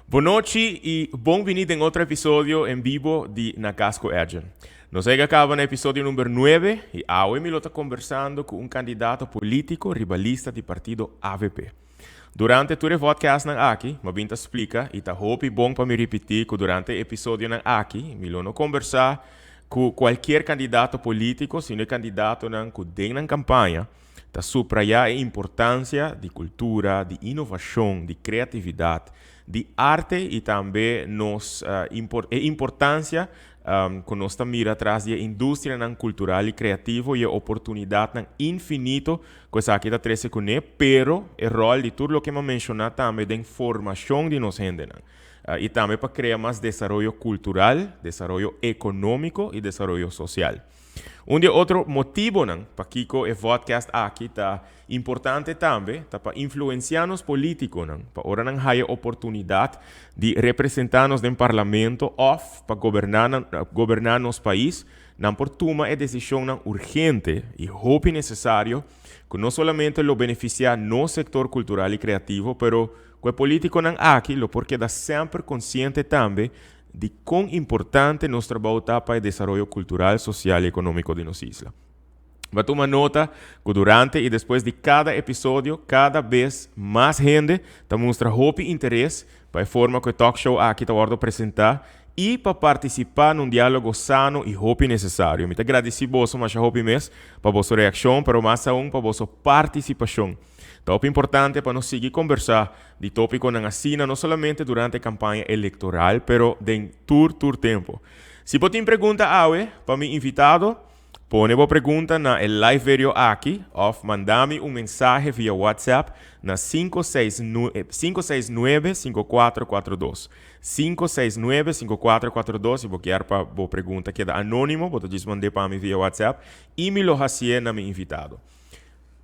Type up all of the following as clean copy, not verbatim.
Bon nochi y bon bini den otro episodio en bibo di Na Cas cu Edjean. Nos a yega caba na episodio number 9 y awe mi lo ta conversando cu un candidato politico riba lista di partido avp. Durante tur e vodcastnan aki, mi a bin ta splica y ta hopi bon pa mi ripiti cu durante e episodionan aki mi lo no conversa cu cualkier candidato politico sino e candidatonan cu den nan campaña ta subrayá e importansia di kultura, di inovashon, di kreatividat, di arte i tambe nos e importansia ku nos ta mira tras di e industrianan kultural i kreativo i e oportunidatnan infinito ku esaki ta trese kuné, pero e ròl di tur loke mi a menshoná tambe den formashon di nos hendenan i tambe pa krea mas desaroyo kultural, desaroyo ekonómiko i desaroyo sosial. Un di e otro motibonan pakiko e vodcast aki ta importante tambe ta pa influencia nos politiconan pa ora nan haya oportunidad di representa nos den parlamento of pa goberna nan goberna nos pais nan por tuma e decisionnan urgente y hopi necesario cu no solamente lo beneficia nos sector cultural y creativo pero cu e politiconan aki lo por keda semper consciente tambe di kon importante nos trabou ta pa e desaroyo kultural, sosial i ekonómiko di nos isla. Bo a tuma nota ku durante i despues di kada episodio, kada bes mas hende ta mustra hopi interes pa e forma ku e talkshow aki ta wòrdu presentá i pa partisipá na un diálogo sano i hopi nesesario. Mi ta gradisí boso masha hopi mes pa boso reakshon, pero mas aun pa boso partisipashon. Ta hopi importante pa nos sigui kombersá di tópikonan asina no solamente durante kampaña elektoral pero den tur tur tempu. Si bo tin pregunta awe pa mi invitado, pone bo pregunta na e live video aki òf manda mi un mensahe via WhatsApp na 569 5442. 569 5442 Si bo kier pa bo pregunta keda anónimo bo ta djis mand'é pa mi via WhatsApp i mi lo hasié na mi invitado.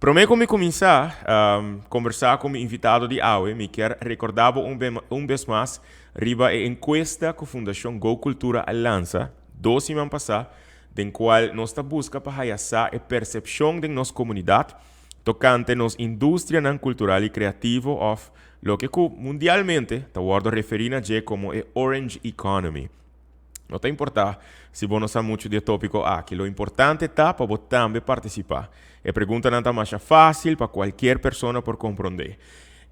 Promé ku mi kuminsá kombersá ku mi invitado di awe, mi kier rekordá bo un un bes mas riba e enkuesta ku Fundashon Go Kultura a lansa dos siman pasá, den kual nos ta buska pa haya sa e persepshon den nos komunidat tokante nos industrianan kultural i kreativo òf loke ku mundialmente ta wòrdu referí na dje komo e Orange Economy. No ta importá si bo no sa muchu di e tópiko aki, lo importante ta pa bo tambe partisipá. E preguntanan ta masha fásil pa kualkier persona por komprondé.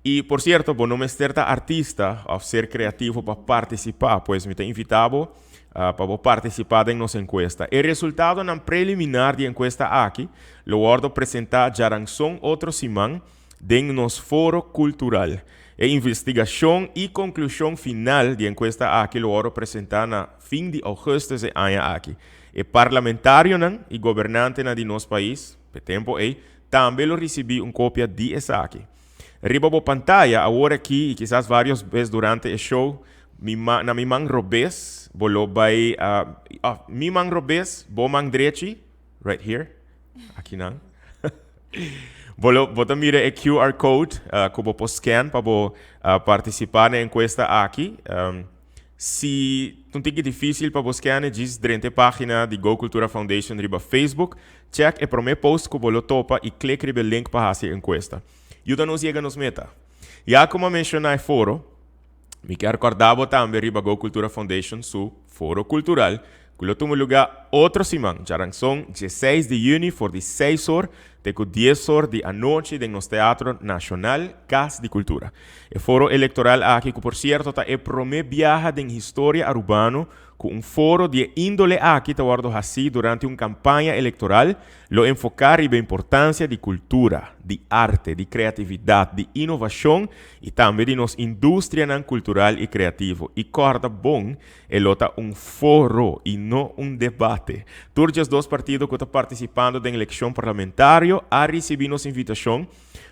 I, por sierto, bo no mester ta artista òf ser kreativo pa partisipá, pues mi ta invitá bo pa bo partisipá den nos enkuesta. E resultadonan preliminar di e enkuesta aki lo wòrdu presentá djaranson otro siman den nos foro kultural. E investigashon i konklushon final di e enkuesta aki lo wòrdu presentá na fin di ougùstus e aña aki. E parlamentarionan i gobernantenan di nos pais, p'e tempu ei, tambe lo risibí un kopia di esaki. Riba bo pantaya awor aki i kisas vários bes durante e show, mi man, na mi man robes, bo lo bai, òf, mi man robes, bo man drechi, right here, akinan. Bo lo, bo ta mira e QR code ku bo por scan pa bo partisipá na e enkuesta aki. Si ta un tiki difísil pa bo scan e, djis drenta e página di Go Cultura Foundation riba Facebook, check e promé post ku bo lo topa i klik riba e link pa hasi e enkuesta. Yuda nos yega nos meta. Ya ku mi a menshoná e foro, Mi kier kòrda bo tambe riba Go Cultura Foundation su Foro Kultural ku lo tuma lugá otro siman, djaranson dieseis di yüni for di seis or te ku dies or di anochi den nos Teatro Nashonal, Kas di Kultura. E foro elektoral aki ku por sierto ta e promé biaha den historia arubano ku un foro di e índole aki ta wòrdu hasí durante un kampaña elektoral, Lo enfoká riba e importansia di kultura, di arte, di kreatividat, di inovashon i tambe di nos industrianan kultural i kreativo. I kòrda bon, e lo ta un foro i no un debate. Tur djesdos partido ku ta partisipando den elekshon parlamentario a risibí nos invitashon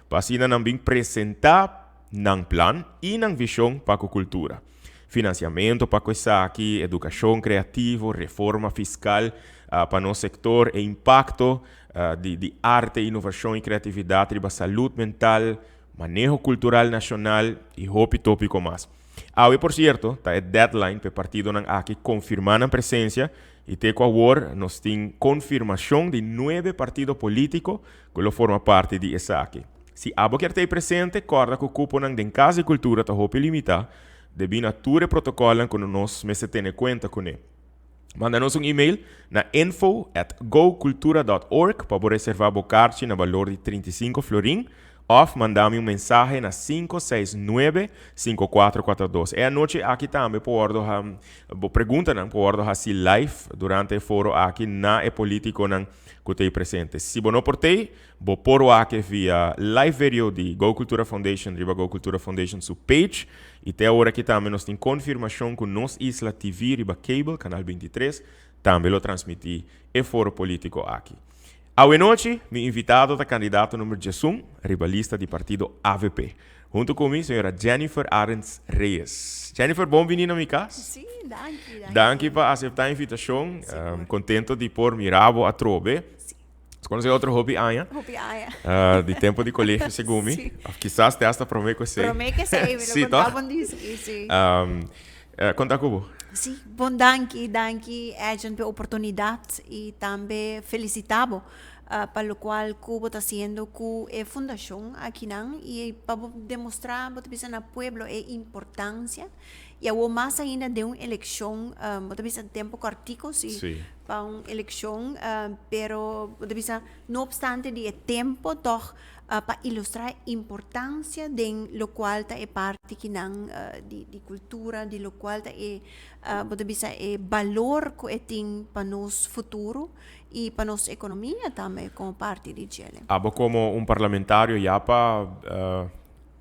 pa asina nan bin presentá nan plan i nan vishon pa ku kultura. Finansiamentu pa ku esaki, edukashon kreativo, reforma fiskal pa nos sektor, e impakto di di arte, inovashon i kreatividat riba salud mental, maneho kultural nashonal i hopi tópiko mas. Awe por sierto ta e deadline pa e partidonan aki konfirmá nan presensia i te ku awor nos tin konfirmashon di nuebe partido polítiko ku lo forma parti di esaki. Si abo kier ta ei presente, kòrda ku kuponan den Kas di Kultura ta hopi limitá. debí na tur e protokòlnan ku nos mester tene kuenta kuné. Manda nos un email na info at gocultura dot org pa bo reservá bo karchi na balor di 35 florin òf manda mi un mensahe na 569 5442. E anochi aki tambe por wòrdu bo preguntanan por wòrdu hasí live durante e foro aki na e polítikonan ku ta ei presente. Si bo no por t'ei, bo por wak e via live video di Go Cultura Foundation riba Go Cultura Foundation su page. I te awor aki tambe nos tin konfirmashon ku Nos Isla TV riba cable, kanal 23, tambe lo transmití e foro polítiko aki. Awenochi mi invitado ta kandidato number 11 riba lista di partido avp. Hunto ku mi señora Jennifer Arends Reyes. Jennifer, bon bini na mi kas. Sí, danki, danki. Danki pa aseptá e invitashon. Kontento di por mira bo atrobe. Sí. Nos conoce otro hopi aña. Hopi aña. Di tempo di colegio segun mi. Sí. Of kisas te hasta prome cu esey. Prome cu esey, mi Sí, lo toch? contá bon di sí, sí. Conta cu bo. Sí, bon danki, danki Edjean p'e oportunidad y tambe felicita bo pa locual cu bo ta haciendo cu e fundacion akinan y pa bo demostra, bo ta bisa na pueblo e importancia y awo mas ainda den un eleccion, bo ta bisa tempo cortico si. Sí. Pa un eleccion, pero bo ta bisa no obstante di e tempo tog pa ilustra e importancia den locual ta e parti kinan di di cultura, di locual ta e bo ta bisa e balor cu e tin pa nos futuro y pa nos economia tambe como parti di djele. Abo como un parlamentario ya pa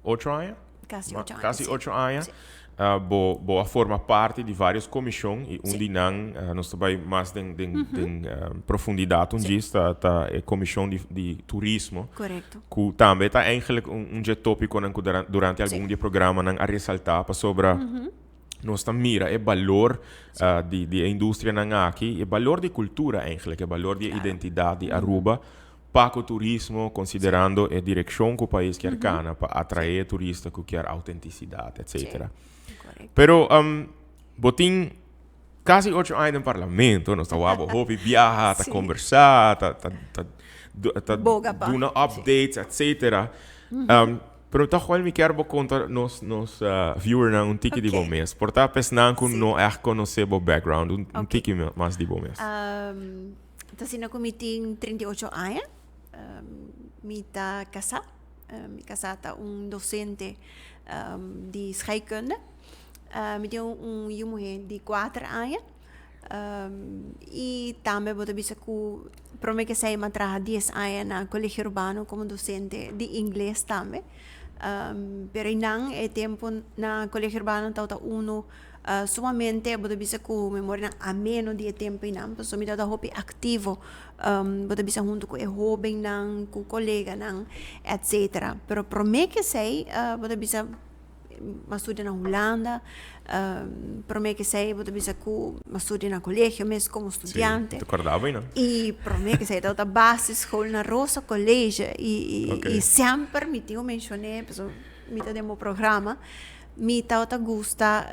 ocho aña? Casi ocho aña. Casi sí. ocho aña. Sí. Bo, bo a forma parti di varios comisión y un Sí. di nan, nos ta bay mas den, den, den profundidad un djis, ta, ta e comisión di, di turismo. Correcto. Cu tambe ta eigenlijk un, un dje topiconan cu durante Sí. algun di e programanan a resalta pasobra nos ta mira e balor di, di e industrianan aki, e balor di cultura eigenlijk, e balor di e identidad di Aruba. Pa ku turismo, konsiderando e direkshon ku pais kier kana pa atraé turista ku kier autentisidat, etsetera. Pero bo tin kasi ocho aña den parlamento, nos ta wak bo hopi biaha, ta kombersá, ta ta ta duna updates, etsetera. Pero tòg wèl mi kier bo konta nos nos viewernan un tiki di bo mes. Por ta pesnan ku no ègt konosé bo background, un tiki mas di bo mes. Ta asina ku mi tin 38 aña. Mi ta kasá. Mi kasá ta un dosente di scheikunde. Mi tin un yu muhé di kuater aña. I tambe bo ta bisa ku promé ke esei mi a traha dies aña na Colegio Urbano komo dosente di ingles tambe. Pero einan e tempu na Colegio Urbano tabata unu Sumamente bo ta bisa ku memorianan ameno di e tempu einan pasobra mi tabata hopi aktivo. Bo ta bisa huntu ku e hóbennan, ku koleganan, etsetera. Pero promé ku esei bo ta bisa mi a studia na Hulanda, promé ku esei bo ta bisa ku mi a studia na kolegio mes komo studiante. Sí, ta kòrda bo einan. I promé ku esei tabata basisschool na Rosa College i semper mi tin ku menshoné pasobra mi ta den bo programa. Mi tabata gusta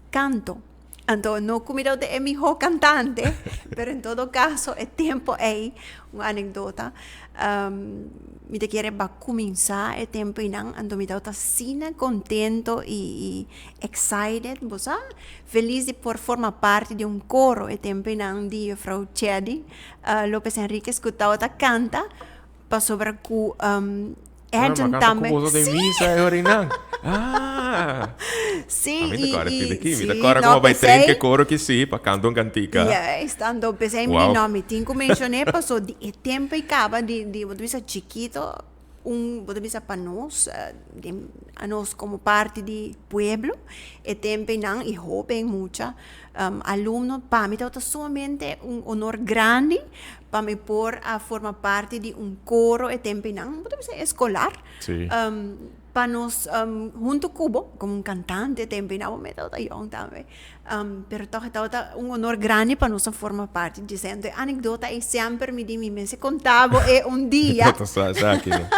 canto. Anto no cu mi tabata e miho cantante, pero en todo caso e tempo ey, un anecdota, mi ta kere ba cuminsa e tempo eynan, anto mi tabata asina contento y excited, bo sa, feliz di por forma parti di un coro e tempo eynan di juffrouw Chedy Lopez Henriquez cu tabata canta. Pasobra ku Edgen Mama, tambe. Ku boso den Sí. misa e orinan. Ah. Sí, A mi ta i, kòrda i, pida ki. Mi ta sí, kòrda no, komo bai p'esei. tren ke koro ki sí pa kanta un kantika. Juist, anto p'esei mi di Wow. no, mi tin ku menshoné paso di e tempu ei kaba di di bo ta bisa chikito un bo ta bisa pa nos den anos komo parti di pueblo e tempu einan i hoben mucha alumno pa mi tabata sumamente un honor grandi Pa mi por a forma parti di un coro e tempinan, bo ta bisa escolar. Sí. Pa nos hunto cu bo, como un cantante e tempinan, bo mester tabata yong tambe. Pero toch e tabata un honor grandi pa nos a forma parti di esei. Anto e anecdota ei semper mi di mi mester conta bo e un dia. Mi ta sa esaki no.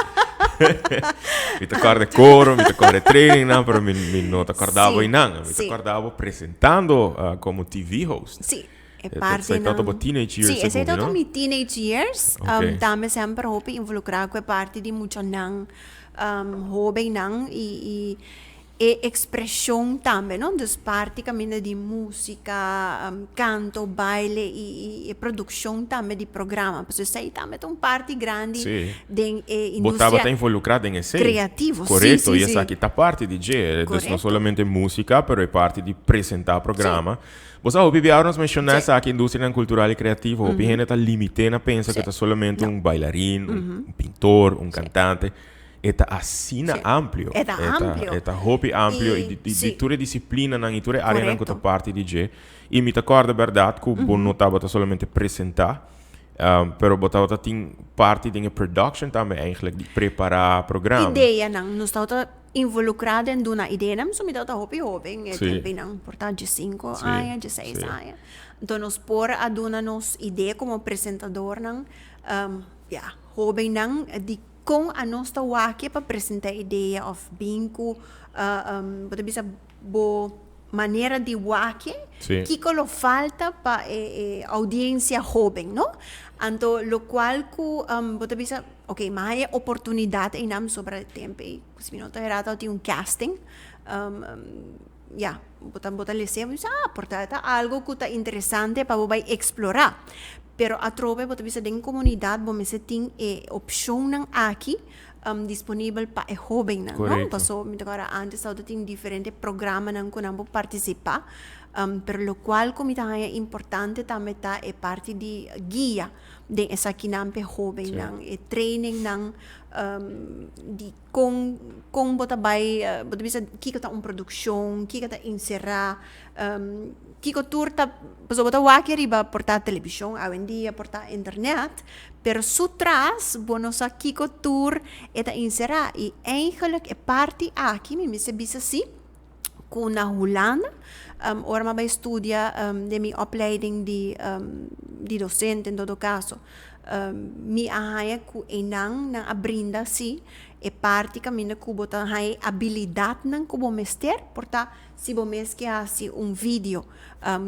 Mi ta corda e coro, mi ta corda e trainingnan, pero mi no ta corda bo einan. Mi ta corda bo presentando como TV host. Sí. E parti Esei tabata bo teenage years Sí, esei segun mi, tabata no? mi teenage years. Ok. Tambe semper hopi involucra cu e parti di muchanan, hobennan y y. E ekspreshon tambe, no? Dus parti kaminda di músika, kanto, baile i e produkshon tambe di programa. Pasobra esei tambe ta un parti grandi den e industria. Bo tabata involukrá den esei. Kreativo, si, si, si. Korekto, i esaki ta parti di dje. Dus no solamente músika, pero e parti di presentá programa. Bo sa hopi bia ora nos menshoná esaki, industrianan kultural i kreativo, hopi hende ta limit'é na pensa ku ta solamente un bailarin, un pintor, un kantante. E ta asina amplio. E ta amplio. E ta hopi amplio i di di tur e disiplinanan i tur e areanan ku ta parti di dje. I mi ta kòrda bèrdat ku bo no tabata solamente presentá, pero bo tabata tin parti den e production tambe eigenlijk di prepará programa. Ideanan. Nos tabata involukrá den duna ideanan, pasobra mi tabata hopi hóben e tempunan, por ta diesinko aña, dieseis aña. Anto nos por a duna nos idea komo presentadornan, ya, hóbennan di Kon anos ta wak pa presentá idea òf bin ku bo ta bisa bo manera di wak kiko lo falta pa e oudiensia hóben no? Anto lokual ku bo ta bisa ok mi a haña e oportunidat einan sobra e tempu ei si mi no ta erá tabatin un casting ya bo ta bo ta lese bo bisa ah por ta ta algo ku ta interesante pa bo bai eksplorá pero atrobe bo ta bisa den komunidat bo mester tin e opshonnan aki disponibel pa e hóbennan no paso mi ta kòrda ántes tabata tin diferente programanan ku nan por partisipá pero lokual ku mi ta haña importante tambe ta e parti di guia den esakinan pa e hóbennan e trainingnan di Kon kon bo ta bai bo ta bisa kiko ta un produkshon, kiko ta enserá, kiko tur ta pasobra bo ta wak riba por ta televishon awendia, por ta internet, pero su tras bo no sa kiko tur e ta enserá i eigenlijk e parti aki mi mester bisa si ku na Hulanda ora mi a bai studia den mi opleiding di di docente en todo caso mi a haña ku einan nan a brinda si e parti kaminda ku bo ta haña e abilidatnan ku bo mester por ta si bo mes ke hasi un video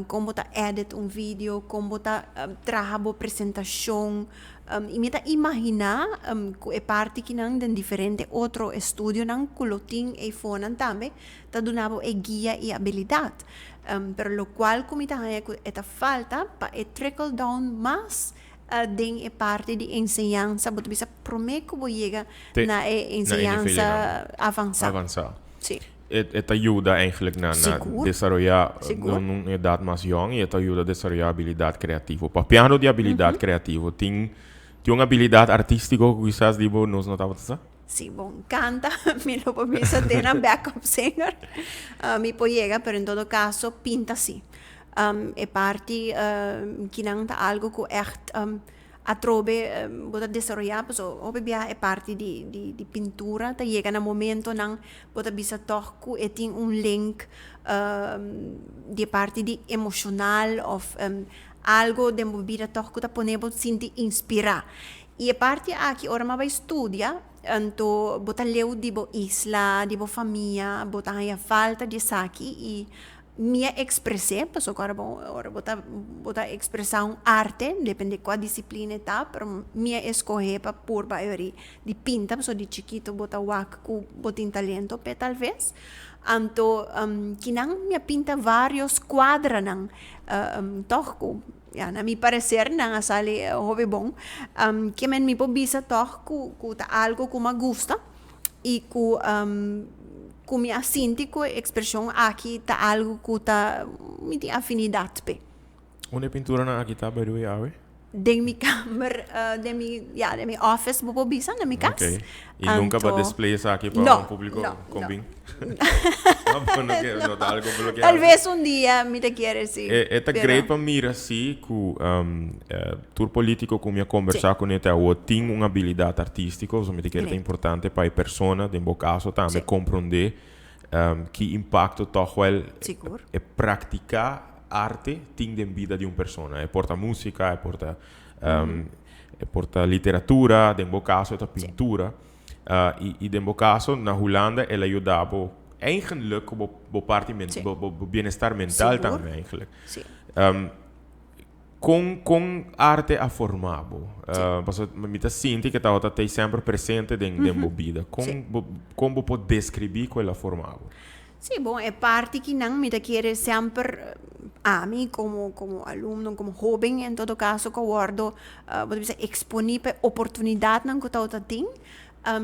kon bo ta edit un video kon bo ta traha bo presentashon i mi ta imaginá ku e parti kinan den diferente otro estudionan ku lo tin eifonan tambe ta duna bo e guia i abilidat pero lokual ku mi ta haña ku e ta falta pa e trickle down mas den e parti di enseñansa bo ta bisa promé ku bo yega na e enseñansa avansá. Sí. E ta yuda eigenlijk na na desaroyá den un edat mas yòn i e ta yuda desaroyá abilidat kreativo. Papiando di abilidat kreativo, tin tin un abilidat artístiko ku kisas di bo nos no tabata sa? Si, bon, kanta mi lo por bisa te na backup singer mi por yega, pero en todo kaso pinta si. E parti kinan ta algu ku ègt Atrobe bo ta desaroyá pasobra hopi biaha e parti di di di pintura ta yega na momentonan bo ta bisa tòg ku e tin un link di e parti di emoshonal òf algo den bo bida tòg ku ta pone bo sinti inspirá. I e parti aki ora mi a bai studia anto bo ta leu di bo isla, di bo famia, bo ta haña falta di esaki i Mi a expres'é, pasobra ora bo ora bo ta bo ta expresá un arte, depende kua disiplina e ta, pero mi a escohé pa purba e ori di pinta, pasobra di chikito bo ta wak ku bo tin talento p'e talves. Anto kinan mi a pinta varios kuadranan tòg ku ya na mi pareser nan a sali hopi bon. Ke men mi por bisa tòg ku ku ta algu ku mi a gusta. i ku ku mi a sinti ku e ekspreshon aki ta algu ku ta mi tin afinidat p'e. Unda e pinturanan aki ta by the way awe? Den mi kamer, den mi, ya, den mi office bo por bisa, na mi kas. Ok. I nunka bo a display esaki pa un publiko kon bin? No, no ke, no ta algu bo lo ke hasi. Talves un dia mi ta kere si. E ta great pa mira si ku Tur politico cu mi a conversa cu ne te awor tin un habilidad artistico, so mi ta kere ta importante pa e persona, den bo caso tambe, compronde ki impacto toch wel e practica arte tin den bida di un persona. E por ta musica, e por ta e por ta literatura, den bo caso e ta pintura. Y den bo caso na Hulanda el a yuda bo eigenlijk cu bo parti bo bienestar mental tambe eigenlijk. Kon kon arte a forma bo? Pasobra mi ta sinti ke tabata tei semper presente den den bo bida. Kon bo kon bo por deskribí ku el a forma bo? Sí, bon, e parti kinan mi ta kere semper ami como como alumno, como hoben en todo caso cu a wordo bo ta bisa exponi pa e oportunidadnan cu tawata tin,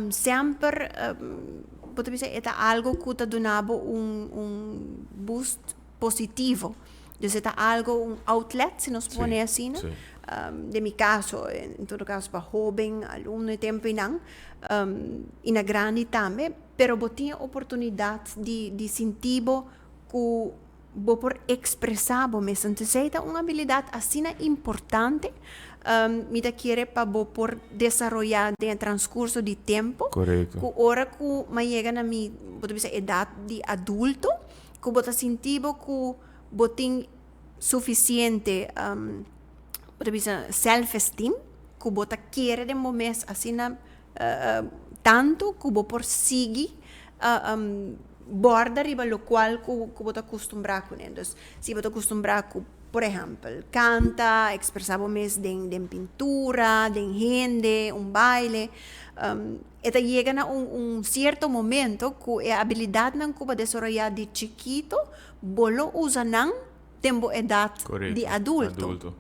semper bo ta bisa e ta algo cu ta duna bo un un boost positivo. Dus e ta algo, un outlet si nos pone asina. Den mi caso, en todo caso pa hoben, alumno e tempo einan, y na grandi tambe. Pero bo tin e oportunidat di di sinti bo ku bo por ekspresá bo mes. Entonces esei ta un abilidat asina importante, mi ta kere pa bo por desaroyá den e transkurso di tempu. Korekto. Ku ora ku mi a yega na mi, bo ta bisa, edat di adulto, ku bo ta sinti bo ku bo tin sufisiente, bo ta bisa, self-esteem, ku bo ta kere den bo mes asina Tantu ku bo por sigui borda riba lokual ku bo ta kustumbrá kuné. Dus, si bo ta kustumbrá ku, por ehèmpel, kanta, ekspresá bo mes den den pintura, den hende, un baile, e ta yega na un un sierto momento ku e abilidatnan ku bo a desaroyá di chikito, bo lo usa nan den bo edat di adulto.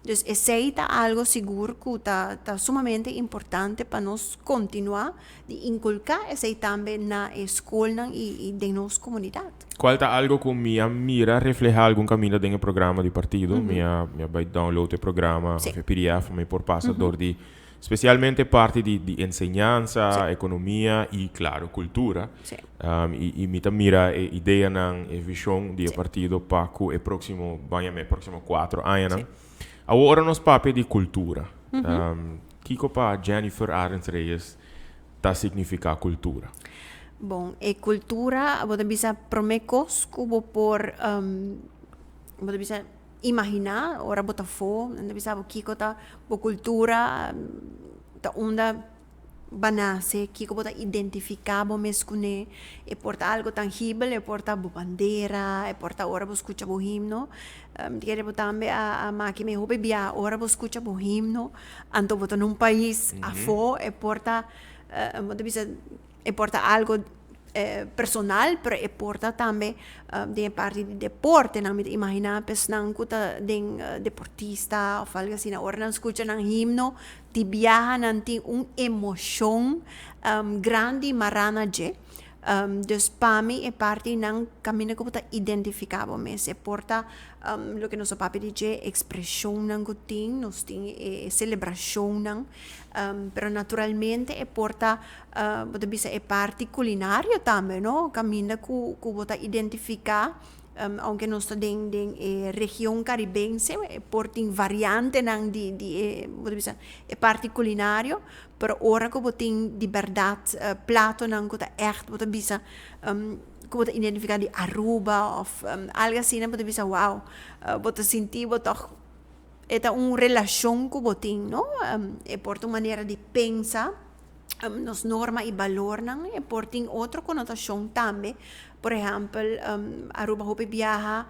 Dus esei ta algo sigur ku ta ta sumamente importante pa nos kontinuá di inkulká esei tambe na e skolnan i i den nos komunidat. Kual ta algo ku mi a mira reflehá algun kaminda den e programa di partido? Mi a mi a bai download e programa of e pdf mi por pasa dor di spesialmente parti di di enseñansa, ekonomia i klaro kultura. I i mi ta mira e ideanan, e vishon di e partido pa ku e próksimo, ban yama e próksimo kuatro añanan. Awor ora nos papia di kultura, kiko pa Jennifer Arends Reyes ta signifiká kultura? Bon, e kultura bo ta bisa promé kos ku bo por bo ta bisa imaginá ora bo ta afó, nan ta bisa bo kiko ta bo kultura, ta unda Bo a nase, kiko bo ta identifiká bo mes kuné. E por ta algu tangibel, e por ta bo bandera, e por ta ora bo skucha bo himno. Mi ta kere bo tambe a maki mi hopi bia ora bo skucha bo himno, anto bo ta na un pais afó, e por ta, bo ta bisa, e por ta algu personal, pero e por ta tambe den e parti di deportenan. Mi ta imaginá pesnan ku ta den deportista òf algu asina, ora nan skucha nan himno, Di biaha nan tin un emoshon grandi mará na dje. Dus pa mi e parti nan kaminda ku bo ta identifiká bo mes. E por ta loke nos a papia di dje, ekspreshonnan ku tin, nos tin e selebrashonnan, pero naturalmente e por ta bo ta bisa e parti kulinario tambe no, kaminda ku bo ta identifiká. Aunke nos ta den den e region karibense, e por tin variantenan di di e bo ta bisa e parti kulinario, pero ora ku bo tin di bèrdat platonan ku ta ègt bo ta bisa ku bo ta identifiká di Aruba òf algu asina bo ta bisa wou bo ta sinti bo tòg e ta un relashon ku bo tin no, e por ta un manera di pensa. Nos norma y balornan e por tin otro connotacion tambe. Por ehempel, Aruba hopi biaha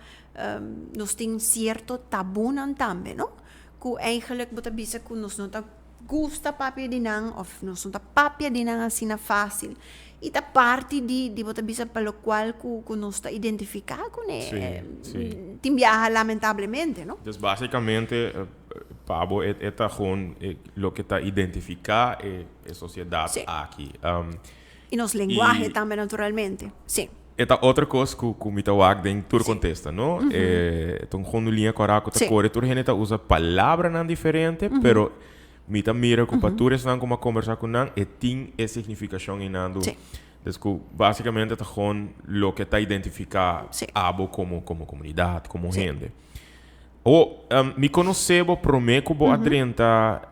nos tin cierto tabunan tambe, no? Cu eigenlijk bo ta bisa cu nos no ta gusta papia di nan of nos no ta papia di nan asina facil. Y ta parti di di bo ta bisa pa locual cu cu nos ta identifica cune. Tin biaha lamentablemente, no? Dus basicamente Pa bo e ta gewoon loke ta identifiká e sosiedat aki. I nos lenguahe tambe naturalmente. Sí. E ta otro kos ku mi ta wak den tur kontesta, no? E ta un gewoon un liña kòrá ku ta kore. Tur hende ta usa palabranan diferente, pero mi ta mira ku pa tur esnan ku mi a kombersá ku nan e tin e signifikashon einan. Dus ku basikamente ta gewoon loke ta identifiká abo komo komunidat, komo hende. O, mi konosé bo promé ku bo a drenta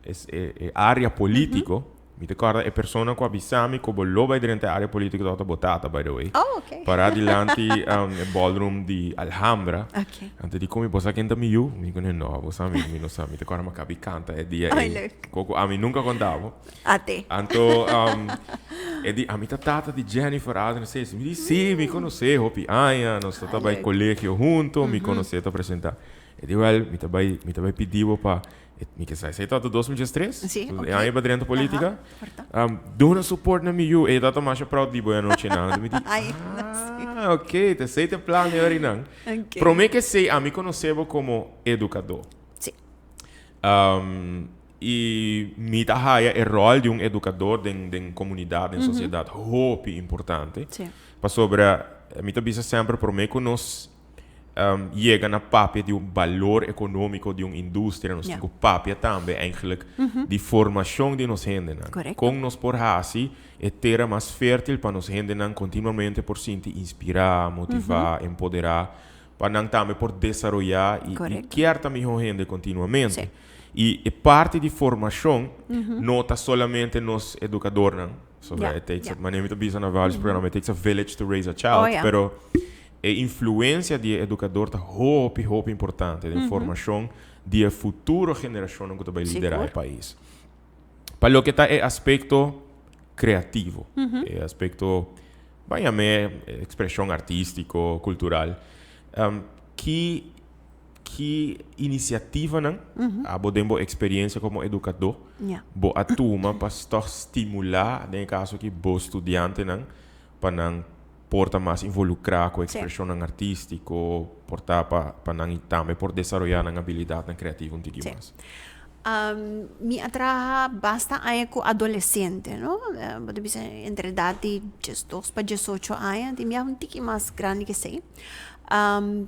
e área polítiko. Mi ta kòrda e persona ku a bisa mi ku bo lo bai drenta e área polítiko tabata bo tata, by the way. Oh, okay. Pará dilanti e ballroom di Alhambra. Okay. Anto di komi, bo sa ken ta mi yu? Mi ku no, bo sa mi, mi no sa. Mi ta kòrda mi a kabi kanta e dia ei. Leuk. Koko ami nunka konta bo. Ate. Anto e di, ami ta tata di Jennifer Adrianse. Mi di, sí, mi konosé hopi aña, nos ta bai kolegio hunto, mi konosé ta presentá. E di, wèl, mi ta bai, mi ta bai pidi bo pa. Mi ke sa, esei tabata 2013? Sí, E ok. aña pa drenta politica. Aha, Um, duna support na mi yu. E tata masha proud di bo e anochi nan. Anto mi di, Ai, sí. Ah, ok, ta esei ta e plan e ori nan. Prome ke esei, ami konosé bo komo edukadó. I mi ta haya e ròl di un edukador den den komunidat, den sosiedat hopi importante. Pasobra mi ta bisa semper prome ku nos yega na papia di un balor ekonómiko di un industria, nos tin ku papia tambe eigenlijk di formashon di nos hendenan. Kon nos por hasi e tera mas fértil pa nos hendenan kontinuamente por sinti inspirá, motivá, empoderá pa nan tambe por desaroyá i kier ta mihó hende kontinuamente. I e parti di formashon no ta solamente nos edukadornan, sobra e takes a, manera mi ta bisa na vários programa, it takes a village to raise a child, pero e influensia di e edukador ta hopi, hopi importante den formashon di e futuro generashonnan ku ta bai liderá e pais. Pa loke ta e aspekto kreativo, e aspekto, ban yam'é ekspreshon artístiko, kultural, ki ki inisiativanan abo den bo eksperensia komo edukadó bo a tuma pa tòg stimulá, den e kaso aki, bo studiantenan pa nan por ta mas involukrá ku ekspreshonnan artístiko, por ta pa pa nan tambe por desaroyá nan abilidatnan kreativo un tiki mas? Mi a traha basta aña ku adolesente, no? Bo ta bisa entre edat di 12 pa 18 aña, tin bia un tiki mas grandi ke esei.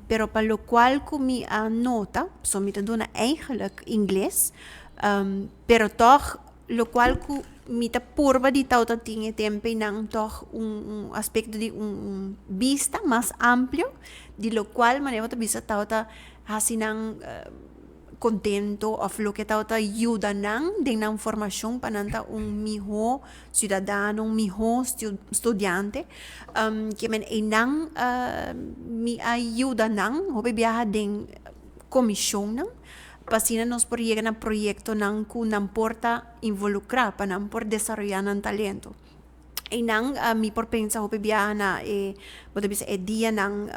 Pero pa lokual ku mi a nota, pasobra mi ta duna eigenlijk ingles, pero tòg lokual ku mi ta purba di tawata tin e tempo einan tòg un aspekto di un bista mas amplio di lokual manera bo ta bisa tawata hasi nan contento of loke tabata yuda nan den nan formacion pa nan ta un miho ciudadano, un miho studiante. Ke men einan mi a yuda nan hopi biaha den comisionnan pa asina nos por yega na proyectonan cu nan por ta involucra pa nan por desaroya nan talento. Einan mi por pensa hopi biaha na e, bo ta bisa e dianan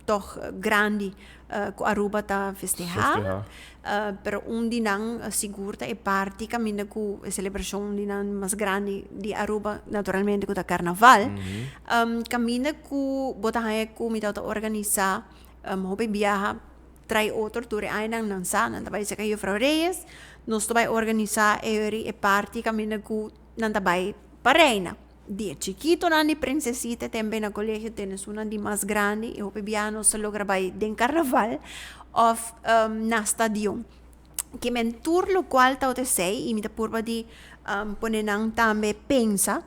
tog grandi ku Aruba ta festehá. Pero un di nan sigur ta e parti kaminda ku e selebrashon di nan mas grandi di Aruba naturalmente ku ta karnaval. Kaminda ku bo ta haña ku mi tabata organisá hopi biaha trae otro tur e añanan nan sa nan ta bai seka Juffrouw Reyes nos ta bai organisá e parti kaminda ku Nan ta bai pa reina. Di e chikitonan di prinsesita tembe na colegio te esunnan di mas grandi y hopi biaha nos ta logra bai den carnaval of na stadion. Ke men tur locual tabata esey y mi ta purba di pone nan tambe pensa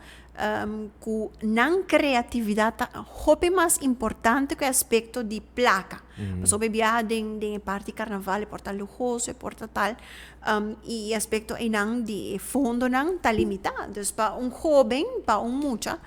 cu nan creatividad ta hopi mas importante cu e aspecto di placa. Pasobra hopi biaha den e parti carnaval e por ta luhoso e por ta tal. I e aspekto einan di e fondonan ta limitá. Dus pa un hóben, pa un mucha,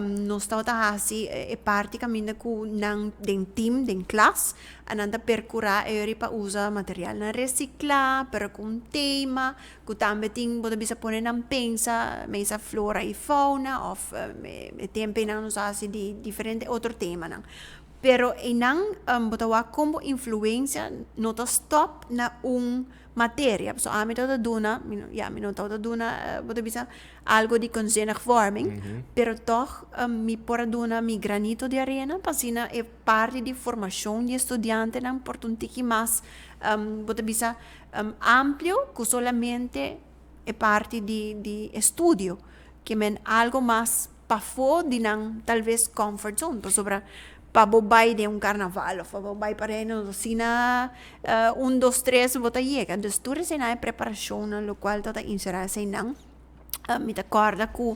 nos tabata hasi e parti kaminda ku nan den tim, den klas, a nan ta perkurá e ora pa usa materialnan resiklá, pero ku un tema ku tambe tin, bo ta bisa pone nan pensa, mesa flora i fauna òf e tempu einan nos a hasi di diferente otro temanan. Pero einan bo ta wak kon bo influensia no ta stòp na un materia. Pasobra ami tabata duna, mi no, ya, mi no tabata duna, bo ta bisa, algo di kunstzinnig vorming, pero tòg mi por a duna mi granito di arena pa asina e parti di formashon di e studiantenan por ta un tiki mas, bo ta bisa, amplio ku solamente e parti di di estudio. Ke men algo mas pafó di nan tal ves comfort zone, pasobra pa bo bai den un karnaval of pa bo bai pa Reino no ta asina un dos tres bo ta yega. Dus tur eseinan e preparashonnan lokual ta ta inserá eseinan. Mi ta kòrda ku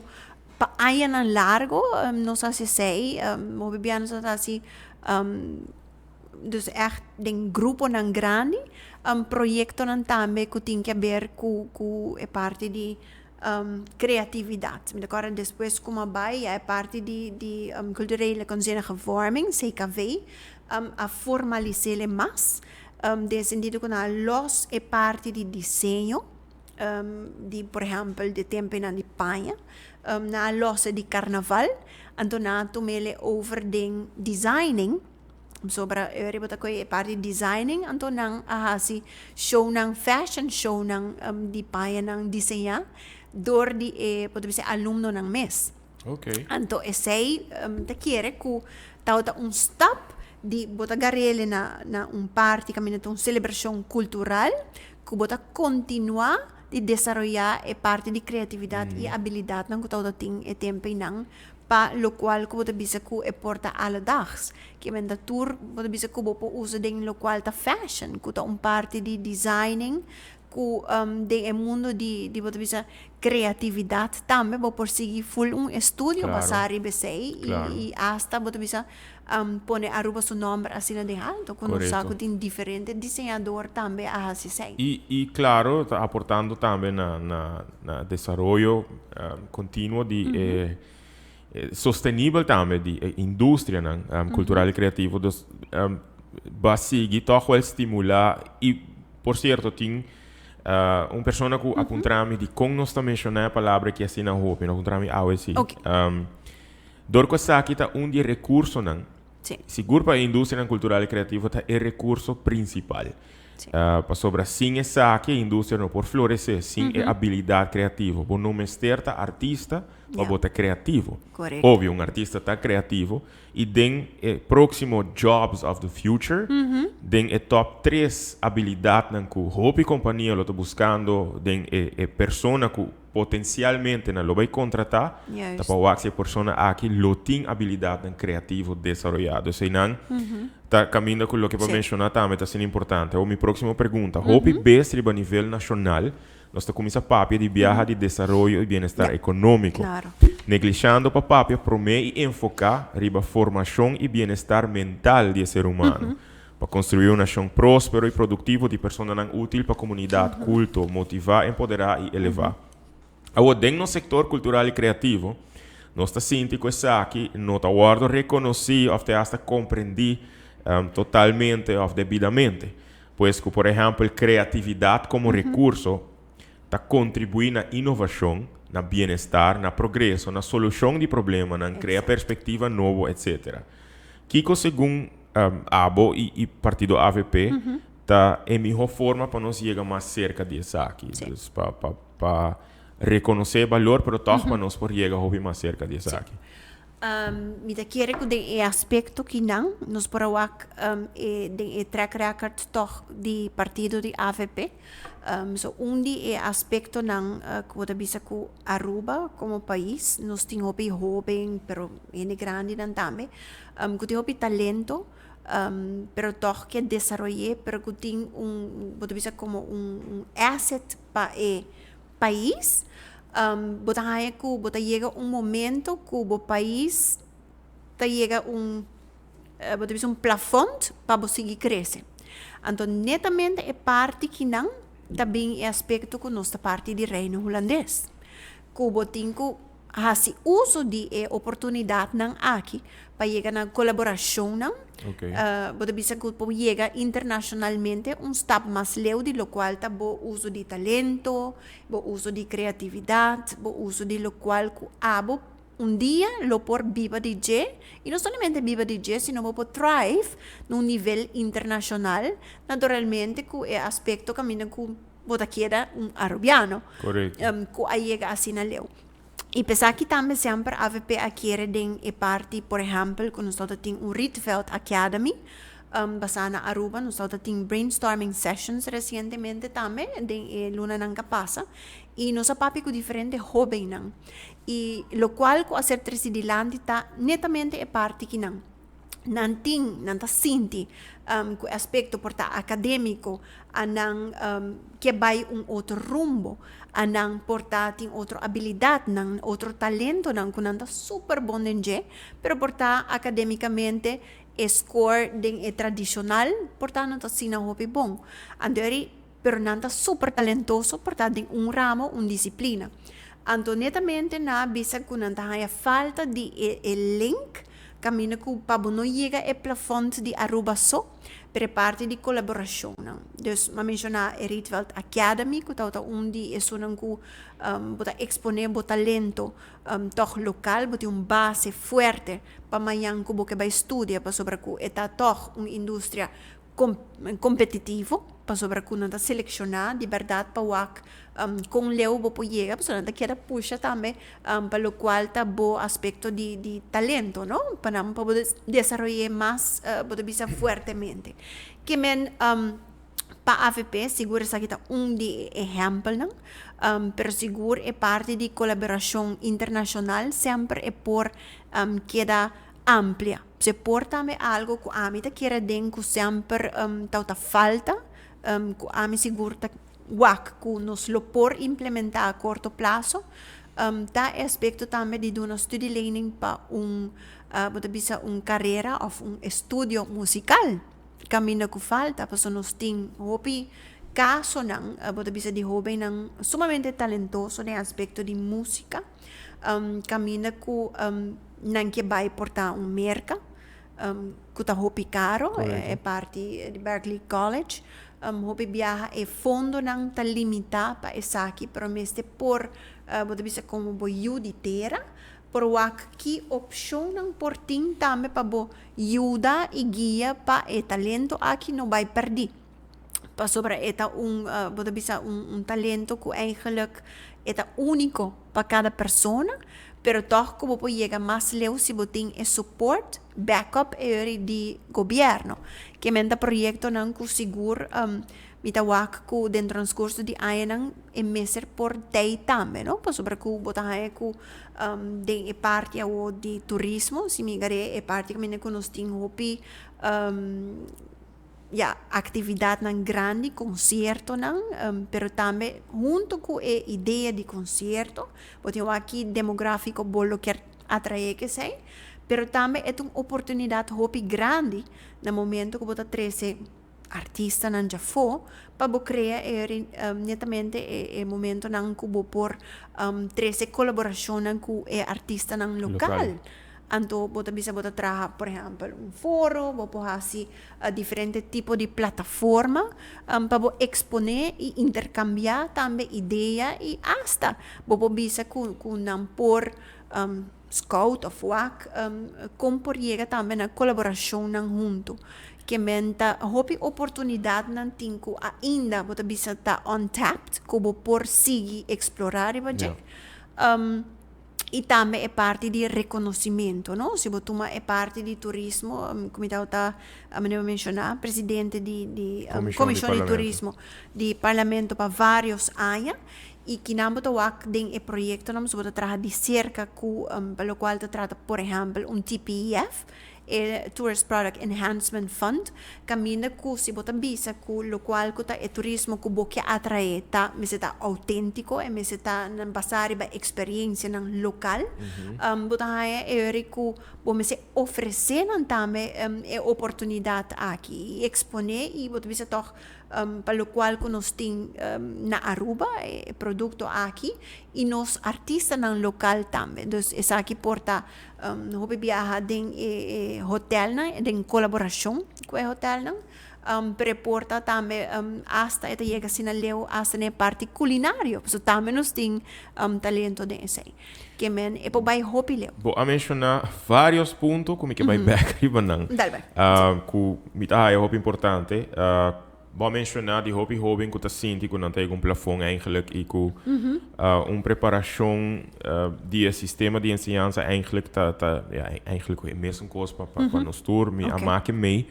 pa añanan largu nos a hasi esei, hopi bia nos a hasi dus ègt den gruponan grandi, proyektonan tambe ku tin ke ber ku ku e parti di Creatividad. Mi ta kòrda despues ku mi a bai ya e parti di di Culturele Kunstzinnige Vorming, CKV, a formalis'é mas den e sentido ku nan a lòs e parti di diseño di por ehèmpel di tempunan di paña, nan a lòs e di karnaval, anto nan a tum'é over den designing. Sobra e riba ta koe e parti designing, anto nan a hasi shownan, fashion shownan di pañanan diseñá dor di e, por ta bisa, alumnonan mes. Anto esei ta kere ku tabata un stap di bo ta gar'ele na un parti kaminda ta un selebrashon kultural ku bo ta kontinuá di desaroyá e parti di kreatividat i abilidatnan ku tabata tin e tempu einan pa lokual ku bo ta bisa ku e por ta alledaags. Ke men ta tur bo ta bisa ku bo por usa den lokual ta fashion, ku ta un parti di designing ku den e mundo di di bo ta bisa kreatividat tambe bo por sigui ful un estudio basá riba esei i asta bo ta bisa pone Aruba su nòmber asina den alto ku nos sa ku tin diferente diseñador tambe a hasi esei. I klaro ta aportando tambe na na na desaroyo kontinuo di e sostenibel tambe di e industrianan kultural i kreativo. Dus ba sigui tòg wèl stimulá i por sierto tin un persona ku a puntra mi dikon nos ta menshoná e palabra aki asina hopi. No a puntra mi awe si. Dor ku esaki ta un di e rekursonan, sigur pa e industrianan kultural i kreativo ta e rekurso prinsipal. Pasobra sin esaki e industria no por floresé, sin e abilidat kreativo. Bo no mester ta artista pa bo ta kreativo. Obvio, un artista ta kreativo i den e próksimo jobs of the future, den e top tres abilidatnan ku hopi kompania lo ta buskando den e persona ku potensialmente nan lo bai kontratá, ta pa wak si e persona aki lo tin abilidatnan kreativo desaroyá. Dus einan ta kaminda ku loke bo a menshoná tambe ta asina importante. Awor mi próksimo pregunta, hopi bes riba nivel nashonal nos ta kuminsá papia di biaha di desaroyo i bienestar ekonómiko, neglishando pa papia promé i enfoká riba formashon i bienestar mental di e ser humano. Pa konstruí un nashon próspero i produktivo di personanan útil pa komunidat, kulto, motivá, empoderá i elevá. Awor, den nos sektor kultural i kreativo, nos ta sinti ku esaki no ta wòrdu rekonosí òf te asta komprendí totalmente òf debidamente. Pues ku, por ehèmpel, kreatividat komo rekurso ta kontribuí na inovashon, na bienestar, na progreso, na solushon di problemanan, krea perspektiva nobo, etcetera. Kiko segun abo i partido avp ta e mihó forma pa nos yega mas serka di esaki? Dus pa pa pa rekonosé e balor pero tòg pa nos por yega hopi mas serka di esaki. Mi ta kere ku den e aspekto kinan nos por a wak e den e track record tòg di partido di avp. So un di e aspektonan ku bo ta bisa ku Aruba komo pais nos tin hopi hóben pero hende grandinan tambe ku tin hopi talento pero tòg ke desaroy'é pero ku tin un bo ta bisa komo un asset pa e pais bo ta haña ku bo ta yega un momento ku bo pais ta yega un bo ta bisa un plafond pa bo sigui krese. Anto netamente e parti kinan ta bin e aspekto ku nos ta parti di Reino Hulandes ku bo tin ku hasi uso di e oportunidatnan aki pa yega na kolaborashonnan. Bo ta bisa ku por yega internashonalmente un stap mas leu di lokual ta bo uso di talento, bo uso di kreatividat, bo uso di lokual ku abo un dia lo por biba di dje, i no solamente biba di dje sino bo por thrive na un nivel internashonal, naturalmente ku e aspekto kaminda ku bo ta keda un Arubiano ku a yega asina leu. I p'esaki tambe semper avp a kere den e parti, por ehèmpel, ku nos tabata tin un Rietveld Academy basá na Aruba, nos tabata tin brainstorming sessions resientemente tambe den e lunanan ku a pasa i nos a papia ku diferente hóbennan i lokual ku a ser trese dilanti ta netamente e parti kinan. Nan tin, nan ta sinti ku e aspekto por ta akadémiko, a nan ke bai un otro rumbo, a nan por ta tin otro abilidatnan, otro talentonan ku nan ta super bon den dje, pero por ta akadémikamente e score den e tradishonal por ta no ta asina hopi bon. Anto eri, pero nan ta super talentoso por ta den un ramo, un disiplina. Anto netamente nan a bisa ku nan ta haña falta di e link. Kaminda ku pa bo no yega e plafond di Aruba so, pero e parti di kolaborashonnan. Dus m'a menshoná e Rietveld Academy ku tabata un di esunnan ku bo ta eksponé bo talento tòg lokal, bo tin un base fuerte pa mañan ku bo ke bai studia pasobra ku e ta tòg un industria kompetitivo pasobra ku nan ta selekshoná di bèrdat pa wak kon leu bo por yega pasobra nan ta keda pusha tambe pa lokual ta bo aspekto di di talento no pa nan pa bo desaroy'é mas bo ta bisa fuertemente. Ke men pa avp sigur esaki ta un di e ehèmpelnan pero sigur e parti di kolaborashon internashonal semper e por keda amplia. Se por tambe algo ku ami ta kere den ku semper tabata falta, ku ami sigur ta wak ku nos lo por implementá a korto plaso, ta e aspekto tambe di duna studielening pa un, bo ta bisa un karera òf un estudio musikal kaminda ku falta, pasobra nos tin hopi kasonan, bo ta bisa di hóbennan sumamente talentoso den aspekto di músika, kaminda ku nan ke bai por ta un merka ku ta hopi karo, e parti di Berklee College. Hopi biaha e fondonan ta limitá pa esaki, pero mester por, bo ta bisa komo bo yu di tera, por wak ki opshonnan por tin tambe pa bo yuda i guia pa e talento aki no bai pèrdí. Pasobra e ta un, bo ta bisa un talento ku eigenlijk e ta úniko pa kada persona, pero tòg ku bo por yega mas leu si bo tin e support, backup e di gobièrnu. Ke men ta proyektonan ku sigur mi ta wak ku den transkurso di añanan e mester por tei tambe, no? Pasobra ku bo ta haña ku den e parti awo di turismo, si mi gar'é e parti kaminda ku nos tin hopi ya, actividadnan grandi, conciertonan, pero tambe hunto cu e idea di concierto, bo tin wak ki demografico bo lo kier atrae kesey, pero tambe e ta un oportunidad hopi grandi na momento cu bo ta trece artistanan djafo pa bo crea e netamente e momentonan cu bo por trece colaboracionnan cu e artistanan local. Anto bo ta bisa bo ta traha por ehèmpel un foro, bo por hasi diferente tipo di plataforma pa bo eksponé i interkambiá tambe idea i asta bo por bisa ku ku nan por scout òf wak kon por yega tambe na kolaborashonnan huntu. Ke men ta hopi oportunidatnan tin ku ainda bo ta bisa ta untapped ku bo por sigui eksplorá riba dje. I tambe e parti di reconocimento, no? Si bo tuma e parti di turismo, cu mi tabata, manera bo menciona, presidente di di Comision di Turismo di Parlamento pa varios aña, y kinan bo ta wak den e proyectonan, bo ta traha di cerca cu pa locual ta trata, por ehempel, un TPEF, e Tourist Product Enhancement Fund, kaminda ku si bo ta bisa ku lokual ku ta e turismo ku bo ke atraé ta mester ta outéntiko, e mester ta nan basá riba eksperiencianan lokal, bo ta haña e ora ku bo mester ofresé nan tambe e oportunidat aki i eksponé i bo ta bisa tòg pa lokual ku nos tin na Aruba e produkto aki i nos artistanan lokal tambe. Dus esaki por ta Hopi biaha den e hotelnan, den kolaborashon ku e hotelnan. Pero e por ta tambe asta e ta yega asina leu asta na e parti kulinario, pasobra tambe nos tin talento den esei. Ke men e por bai hopi leu. Bo a menshoná vários punto ku mi ke bai bèk riba nan. Dal bai. Ku mi ta haya hopi importante. Bo a menshoná di hopi hóben ku ta sinti ku nan ta yega un plafon eigenlijk i ku un preparashon di e sistema di enseñansa eigenlijk ta ta ja eigenlijk e mesun kos pa pa nos tur. Mi a make mei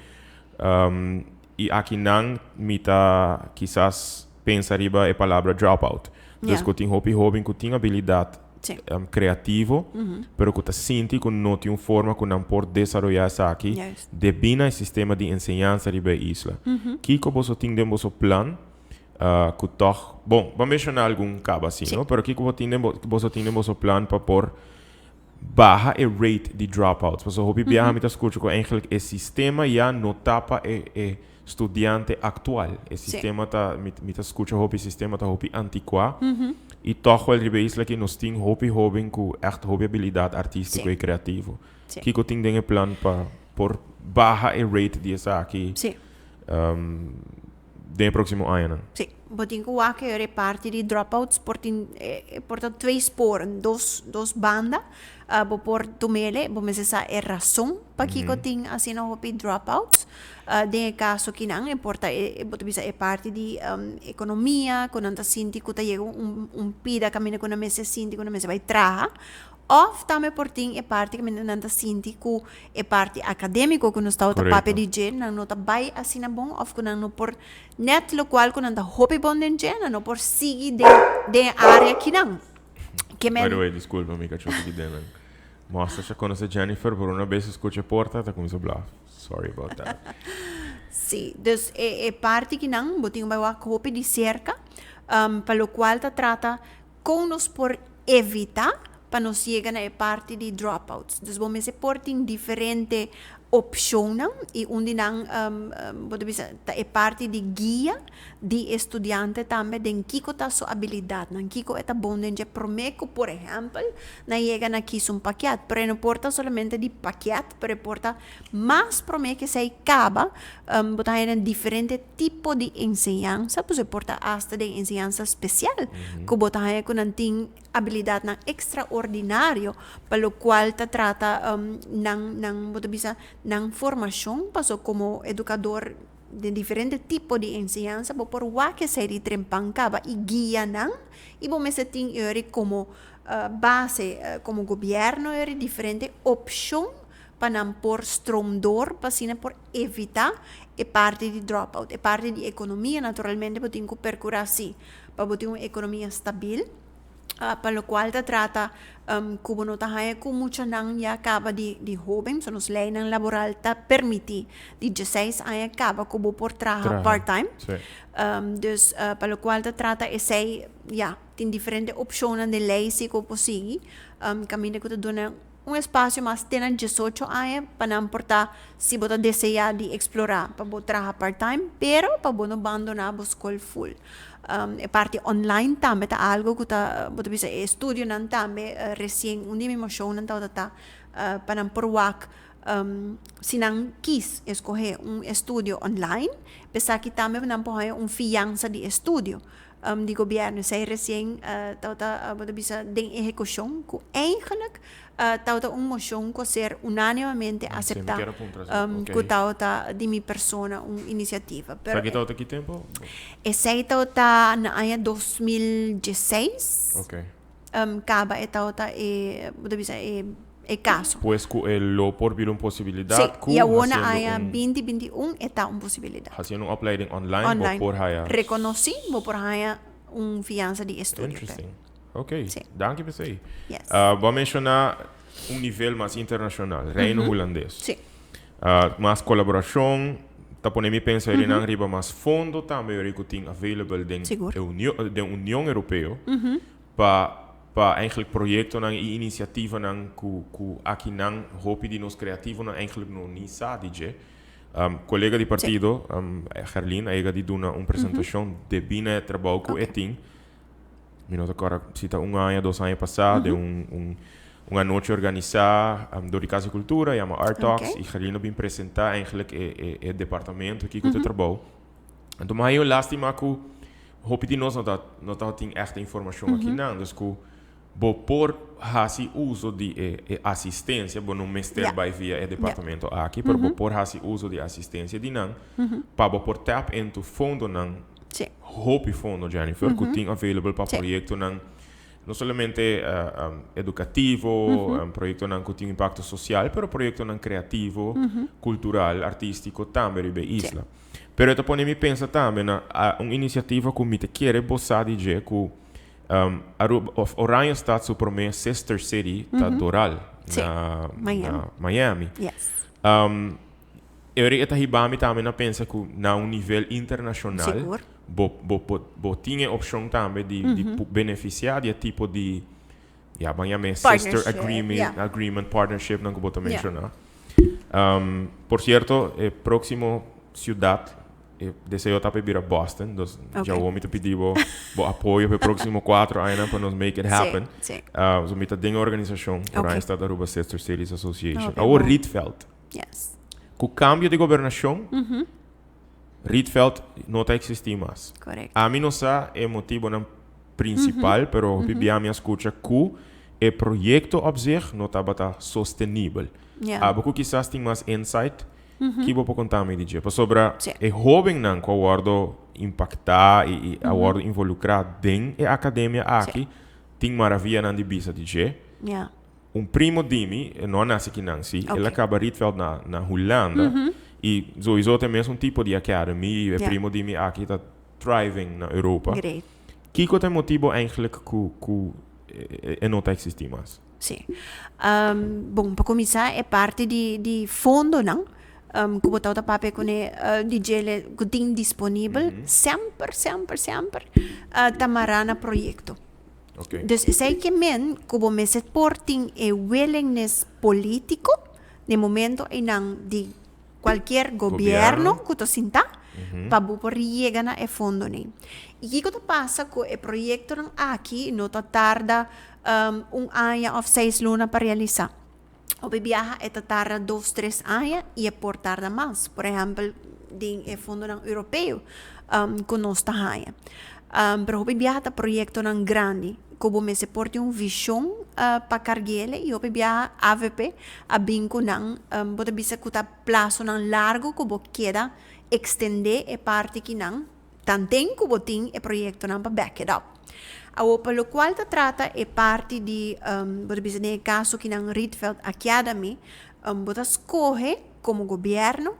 i akinan mi ta kisas pensa riba e palabra dropout. Dus ku tin hopi hóben ku tin abilidat creativo, pero cu ta sinti cu no tin un forma cu nan por desaroya esaki debí na e sistema di enseñansa riba e isla. Kico boso tin den boso plan cu tog, bon, bo a menciona algun caba asi, no? Pero kico bo tin den bo, boso tin den boso plan pa por baha e rate di dropouts? Pasobra hopi biaha mi ta scucha cu eigenlijk e sistema ya no ta pa e e. studiante aktual. E sistema ta, mi mi ta skucha hopi sistema ta hopi antikuá i tòg wèl riba e isla aki nos tin hopi hóben ku ègt hopi abilidat artístiko i kreativo. Kiko tin den e plan pa por baha e rate di esaki den e próksimo añanan? Sí, bo tin ku wak e ora e parti di dropouts por tin e por ta twee sporen, dos dos banda. Bo por tum'ele, bo mester sa e rason pakiko tin asina hopi dropouts. Den e kaso kinan e por ta e bo ta bisa e parti di ekonomia ku nan ta sinti ku ta yega un un pida kaminda ku nan mester sinti ku nan mester bai traha. Òf tambe por tin e parti kaminda nan ta sinti ku e parti akadémiko ku nos tabata papia di dje nan no ta bai asina bon òf ku nan no por nèt lokual ku nan ta hopi bon den dje nan no por sigui den den e área kinan. Ke men. By the way, disculpa mi kachó tiki den nan. Mostra sha konosé Jennifer por una bes skucha e porta ta kuminsá blaf. Sorry about that. Sí, dus e e parti kinan bo tin ku bai wak hopi di serka pa lokual ta trata Kon nos por evitá pa nos yega na e parti di dropouts? Dus bo mester por tin diferente opshonnan i un di nan bo ta bisa ta e parti di guia di e studiante tambe den kiko ta su abilidatnan, kiko e ta bon den dje promé ku por ehèmpel nan yega na kis un pakèt. Pero e no por ta solamente di pakèt pero e por ta mas promé ku esei kaba bo ta haña nan diferente tipo di enseñansa, pues e por ta asta den enseñansa spesial, ku bo ta haña ku nan tin abilidatnan ekstraordinario pa lokual ta trata nan, nan bo ta bisa, nan formashon, paso komo edukador den diferente tipo di enseñansa bo por wak esei di trempan kaba i guia nan i bo mester tin yori komo base, komo gobièrnu yori diferente opshon pa nan por stroom door pa asina por evita e parti di dropout. E parti di economia naturalmente bo tin cu percura si pa bo tin un economia stabil pa locual ta trata cu bo no ta haya cu muchanan ya caba di di hoben, so nos leynan laboral ta permiti di dieseis aña caba cu bo por traha part time. Dus pa locual ta trata esey ya tin diferente opcionnan den ley si cu bo por sigui caminda cu ta duna Un espasio mas te na diesocho aña pa nan por ta si bo ta deseá di eksplorá pa bo traha part-time, pero pa bo no bandoná bo skol ful. E parti online tambe ta algu ku ta, bo ta bisa e estudionan tambe resien un di mi moshonnan tabata ta pa nan por wak si nan kis eskohé un estudio online, p'esaki tambe nan por haña un fiansa di estudio. Di gobierno. Esei recien tabata bo ta bisa den ehecucion cu eigenlijk tabata un mocion cu a ser unanimamente acepta cu tabata di mi persona un iniciativa. Pero Esaki tabata ki tempo? Esei tabata na aña 2016. Caba e tabata e bo ta bisa e e caso. Pues cu e lo por bira un posibilidad Sí, cu y awor na haciendo aña un binti binti un e ta un posibilidad. Haciendo un opleiding online, bo Online. por haya Reconoci, bo por haya un fianza di estudio p'e. Interesting. Ok, Sí. danki p'esey. Yes. Bo a menciona un nivel mas internacional, Reino Hulandes. Sí. Mas colaboracion ta pone mi pensa yorinan riba mas fondo tambe yori cu tin available den Sigur. e Union, den Union Europeo pa pa eigenlijk proyectonan y iniciativanan cu cu akinan hopi di nos creativonan eigenlijk no ni sa di dje. Colega di partido, Gerlin, a yega di duna un presentacion debí na e trabou cu e tin. Mi no ta acorda si ta un aña, dos aña pasá den un un un anochi organisá dor di Casa di Cultura, yama Art Talks, y Gerlin a bin presentá eigenlijk e e e departamento kico ta e trabou. Anto mi haña lastima cu hopi di nos no ta no ta tin echt informacion akinan, dus cu bo por haci uso di e e asistencia, bo no mester bay via e departamento aki, pero bo por haci uso di asistencia di nan pa bo por tap into fondonan, hopi fondo Jennifer, cu tin available pa proyectonan no solamente educativo, proyectonan cu tin impacto social, pero proyectonan creativo, cultural, artistico tambe riba e isla. Pero e ta pone mi pensa tambe na un iniciativa cu mi ta kere bo sa di dje cu Aruba of Oranjestad su prome sister city ta Doral na Miami. E ora e ta hiba mi tambe na pensa cu na un nivel internacional bo bo bo tin e opcion tambe di di beneficia di e tipo di ya ban yama e sister agreement agreement partnership nan cu bo ta menciona. Por cierto e proximo ciudad. E deseo ta pa bira Boston, dus djawo mi ta pidi bo bo apoyo pa e próksimo 4 añanan pa nos make it happen. So mi ta den e organisashon Oranjestad Aruba Sister Cities Association. Awor Rietveld. Ku kambio di gobernashon, Rietveld no ta eksistí mas. Ami no sa e motibonan prinsipal, pero hopi bia mi a skucha ku e proyekto op zich no tabata sostenibel. Abo ku kisas tin mas insight, Ki bo por konta mi di dje? Pasobra e hóbennan ku a wòrdu impaktá i a wòrdu involukrá den e akademia aki tin maravianan di bisa di dje. Un primo di mi, e no a nase kinan sí, el a kaba Rietveld na Hulanda i souiso ta e mesun tipo di academy i e primo di mi aki ta thriving na Europa. Kiko ta e motibu eigenlijk ku e no ta eksistí mas? Sí. Bon, pa kuminsá e parti di di fondonan ku bo tabata papia kuné di djele ku tin disponibel semper, semper, semper ta mará na proyekto. Dus esei ke men ku bo mester por tin e willingness polítiko den momento einan di kualkier gobièrnu ku ta sintá pa bo por yega na e fondonan. I kiko ta pasa ku e proyektonan aki no ta tarda un aña òf seis luna pa realisá. Hopi biaha e ta tarda dos, tres aña i e por tarda mas. Por ehèmpel, den e fondonan europeo ku nos ta haña. Pero hopi biaha ta proyektonan grandi ku bo mester por tin un vishon pa karg'el i hopi biaha avp a bin ku nan, bo ta bisa ku ta plasonan largu ku bo keda ekstendé e parti kinan. Tanten ku bo tin e proyektonan pa back it up. Awor pa lokual ta trata e parti di, bo ta bisa den e kaso kinan Rietveld Academy, bo ta skohe komo gobièrnu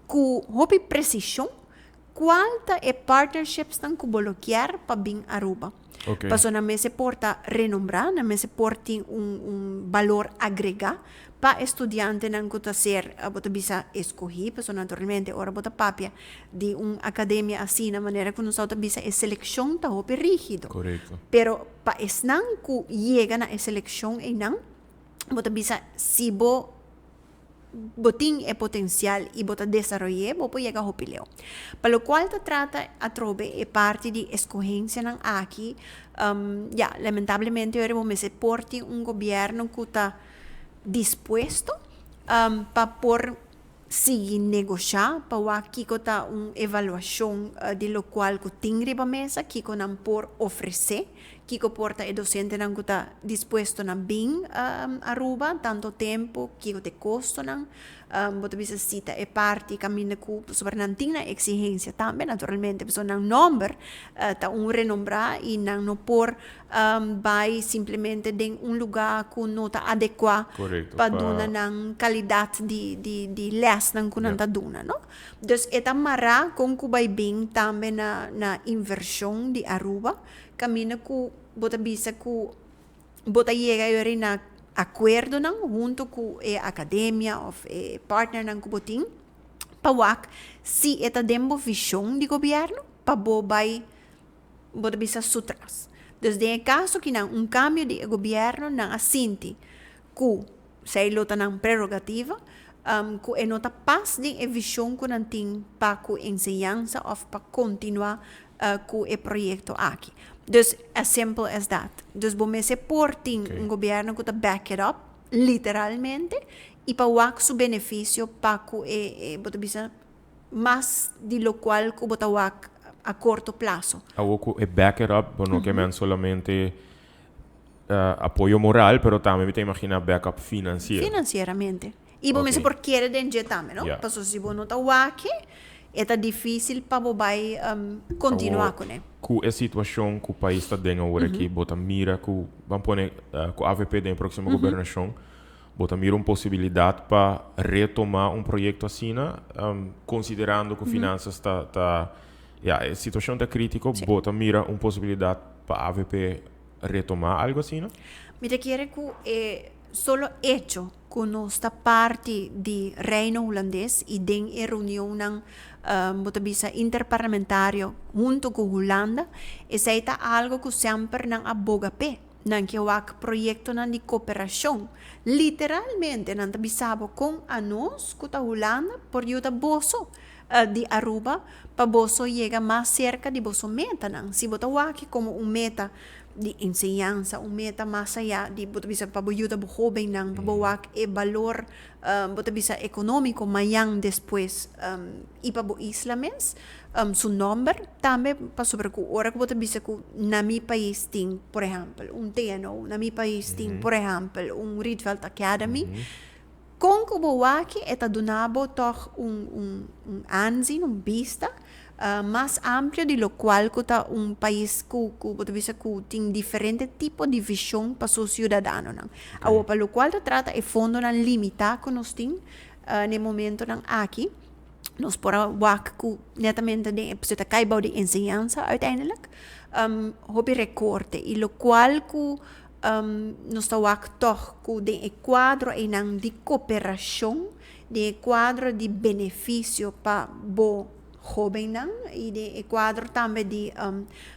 ku hopi presishon kual ta e partnershipsnan ku bo lo kier pa bin Aruba. Pasobra nan mester por ta renombrá, nan mester por tin un balor agregá pa e studiantenan ku ta ser, bo ta bisa, eskohí, pasobra naturalmente ora bo ta papia di un akademia asina, manera ku nos ta bisa e selekshon ta hopi rígido. Pero pa esnan ku yega na e selekshon einan, bo ta bisa si bo bo tin e potensial i bo ta desaroy'é, bo por yega hopi leu. Pa lokual ta trata atrobe e parti di eskohensianan aki, ya, lamentablemente ora bo mester por tin un gobièrnu ku ta dispuesto pa por sigui negoshá, pa wak kiko ta un evaluashon di lokual ku tin riba mesa, kiko nan por ofresé, kiko por ta e dosentenan ku ta dispuesto na bin Aruba tanto tempu, kiko ta e kostonan. Bo ta bisa si ta e parti kaminda ku pasobra nan tin nan eksigensia tambe naturalmente pasobra nan nòmber ta un renombrá i nan no por bai simplemente den un lugá ku no ta adekuá pa duna nan kalidat di di di lèsnan ku nan ta duna no. Dus e ta mará kon ku bai bin tambe na na invershon di Aruba kaminda ku bo ta bisa ku Bo ta yega yori na akuerdonan hunto ku e akademia òf e partnernan ku bo tin pa wak si e ta den bo vishon di gobièrnu pa bo bai bo ta bisa su tras. Dus den e kaso kinan un kambio di e gobièrnu nan a sinti ku esei lo ta nan prerogativa ku e no ta pas den e vishon ku nan tin pa ku enseñansa òf pa kontinuá ku e proyekto aki. Dus as simple as that. Dus bo mester por tin un gobièrnu ku ta back it up literalmente i pa wak su benefisio pa ku e bo ta bisa mas di lokual ku bo ta wak a korto plaso. Awor ku e back it up bo no ke men solamente apoyo moral pero tambe mi ta imagina back up finansiero. Finansieramente. I bo mester por kere den dje tambe, no? Pasobra si bo no ta wak e ta difísil pa bo bai kontinuá kuné. Ku e situashon ku pais ta den awor aki, bo ta mira ku, ban pone ku avp den e próksimo gobernashon, bo ta mira un posibilidat pa retomá un proyekto asina, konsiderando ku finansas ta, ta, ya, e situashon ta krítiko, bo ta mira un posibilidat pa avp retomá algu asina? Mi ta kere ku e solo echo ku nos ta parti di Reino Hulandes i den e reunionnan bo ta bisa interparlamentario hunto ku Hulanda, esei ta algo ku semper nan a boga p'e. Nan ke wak proyektonan di koperashon. Literalmente nan ta bisa bo kon anos ku ta Hulanda por yuda boso di Aruba pa boso yega mas serka di boso metanan. Si bo ta wak komo un meta di enseñansa, un meta mas aya di bo ta bisa pa bo yuda bo hóbennan, pa bo wak e balor bo ta bisa ekonómiko mañan despues i pa bo isla mes su nòmber tambe pasobra ku ora ku bo ta bisa ku na mi pais tin por ehèmpel un TNO, na mi pais tin por ehèmpel un Rietveld Academy, kon ku bo wak e ta duna bo tòg un un un aanzien, un bista mas amplio di lokual ku ta un pais ku ku bo ta bisa ku tin diferente tipo di vishon pa su siudadanonan. Awor pa lokual ta trata e fondonan limitá ku nos tin na e momentonan aki, nos por a wak ku netamente den e ta kai bou di enseñansa uiteindelijk, hopi rekorte i lokual ku nos ta wak tòg ku den e kuadro einan di koperashon, den e kuadro di benefisio pa bo hóbennan i den e kuadro tambe di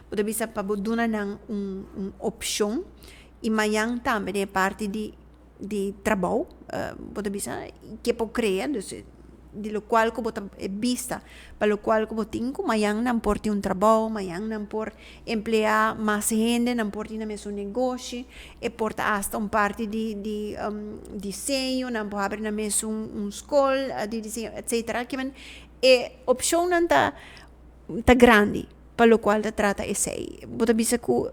bo ta bisa pa bo duna nan un un opshon i mañan tambe den e parti di di trabou bo ta bisa ke por krea dus di lokual ku bo ta e bista pa lokual ku bo tin ku mañan nan por tin un trabou mañan nan por empleá mas hende nan por tin nan mes un negoshi e por ta asta un parti di di diseño nan por habri nan mes un un skol di diseño etcetera kimen e opshonnan ta ta grandi pa lokual ta trata esei. Bo ta bisa ku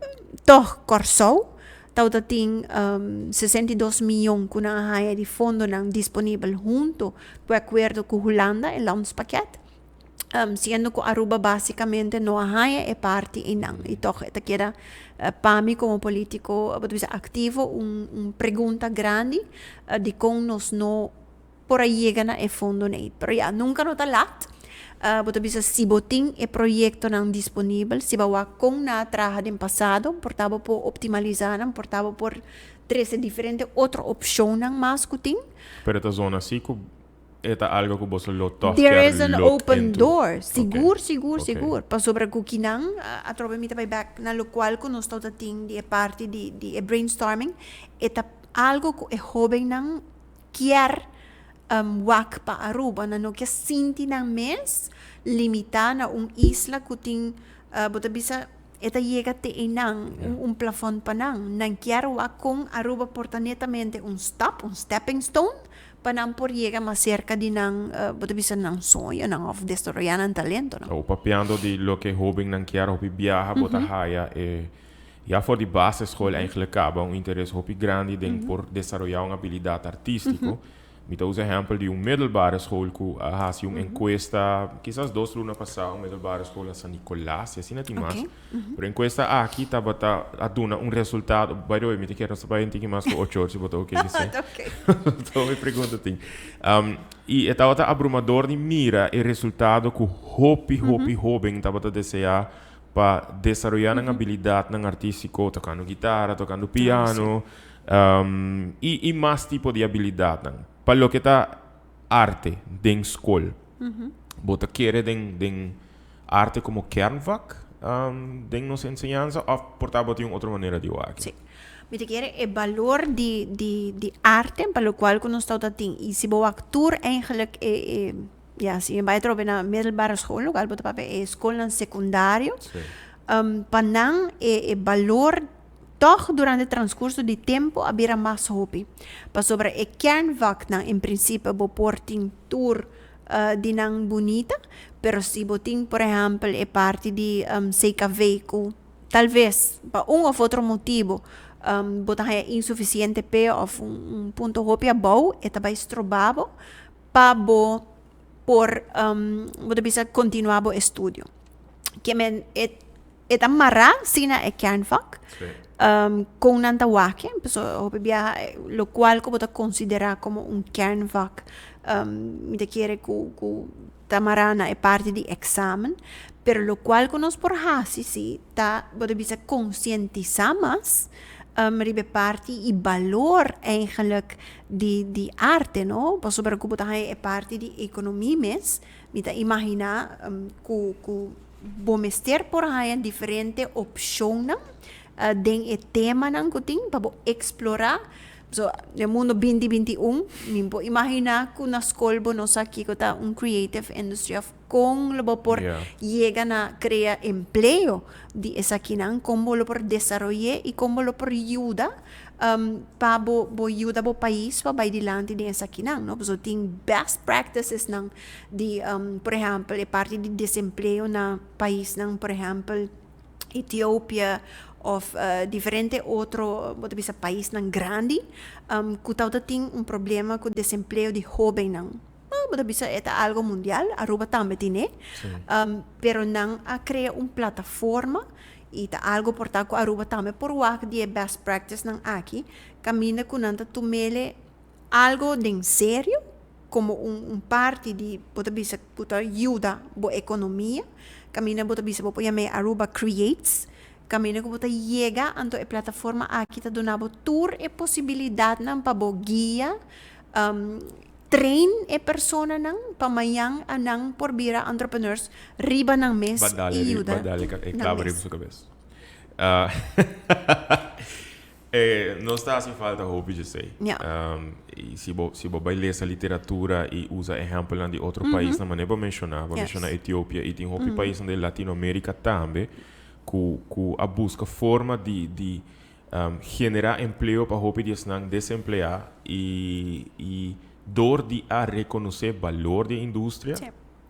tòg Kòrsou tabata tin 62 mion ku nan a haña di fondonan disponibel huntu ku e akuerdo ku Hulanda, e landspakket, siendo ku Aruba básikamente no a haña e parti einan. I tòg e ta keda pa mi komo polítiko bo ta bisa aktivo un un pregunta grandi dikon nos no por a yega na e fondo nei. Pero ya, nunka no ta lat. Bo ta bisa si bo tin e proyektonan disponibel, si bo a wak kon nan a traha den pasado, por ta bo por optimalisá nan, por ta bo por trese diferente otro opshonnan mas ku tin. Pero ta zona si ku e ta algo ku boso lo tòg There kier is an look open into. door. Ok, Sigur, sigur, ok. sigur. Pasobra ku kinan, atrobe mi ta bai bèk na lokual ku nos tabata tin di e parti di di e brainstorming, e ta algo ku e hóbennan kier wak pa Aruba, nan no kier sinti nan mes limita na un isla ku tin, bo ta bisa e ta yega te einan, un plafond pa nan. Nan kier wak kon Aruba por ta netamente un stap, un stepping stone, pa nan por yega mas serka di nan, bo ta bisa nan soñonan òf desaroyá nan talentonan. Awor papiando di loke hóbennan kier hopi biaha, bo ta haya e Ya for di basisschool eigenlijk caba un interes hopi grandi den por desaroya un habilidad artistico. Mi ta usa ehempel di un middelbare school cu a haci un encuesta kisas dos luna pasa, un middelbare school na San Nicolas y asina tin mas. Pero encuesta aki tabata a duna un resultado, by the way mi ta kier nos ta bay un tiki mas cu ocho or si bo ta oke esey. Todo mi pregunta tin. Y e tabata abrumador di mira e resultado cu hopi hopi hoben tabata desea pa desaroyá nan abilidatnan artístiko, tokando gitara, tokando piano, i i mas tipo di abilidatnan. Pa loke ta arte den skol, bo ta kere den den arte komo kernvak den nos enseñansa òf por ta bo tin un otro manera di wak? Sí. Mi ta kere e balor di di di arte pa lokual ku nos tabata tin i si bo wak tur eigenlijk e e Ya, si mi bai atrobe na middelbare school, lokual bo ta papia e skolnan sekundario, pa nan e e balor tòg durante transkurso di tempu a bira mas hopi. Pasobra e kernvaknan en prinsipio bo por tin tur di nan bunita, pero si bo tin por ehèmpel e parti di CKV ku tal ves pa un òf otro motibu bo ta haña insufisiente p'e òf un punto hopi abou, e ta bai stroba bo. pa bo por bo ta bisa kontinuá bo estudio. Ke men e e ta mará si na e kernvak kon nan ta wak e, pasobra hopi biaha lokual ku bo ta konsiderá komo un kernvak mi ta kere ku ku ta mará na e parti di eksamen, pero lokual ku nos por hasi si ta bo ta bisa konsientisá mas riba e parti i balor eigenlijk di di arte no, pasobra ku bo ta haña e parti di ekonomi mes, mi ta imaginá ku ku bo mester por haña diferente opshonnan. Den e temanan ku tin pa bo eksplorá. So, den mundo 2021, mi por imaginá ku na skol bo no sa kiko ta un creative industry òf kon lo bo por yega na krea empleo di esakinan, kon bo lo por desaroy'é i kon bo lo por yuda pa bo bo yuda bo pais pa bai dilanti den esakinan, no. Pasobra tin best practicesnan di, por ehèmpel, e parti di desempleo na paisnan, por ehèmpel, Etiopia of diferente otro bo ta bisa paisnan grandi ku tabata tin un problema ku desempleo di hóbennan. Bo ta bisa e ta algo mundial, Aruba tambe tine, pero nan a krea un plataforma i ta algo por ta ku Aruba tambe por wak di e best practice nan aki kaminda ku nan ta tumele algo den serio komo un parti di bo ta bisa ku ta yuda bo ekonomia, kaminda bo ta bisa bo por yam'é Aruba Creates, kaminda ku bo ta yega anto e plataforma aki ta duna bo tur e posibilidatnan pa bo guia, train e personanan pa mañan a nan por bira entrepreneurs riba nan mes i yuda nan mes. Nos ta hasi falta hopi djesei. I si bo si bo bai lesa literatura i usa ehèmpelnan di otro paisnan manera bo menshoná, bo menshoná Etiopia i tin hopi paisnan den Latinoamérika tambe ku ku a buska forma di di generá empleo pa hopi di esnan desempleá i i dor di a rekonosé balor di e industria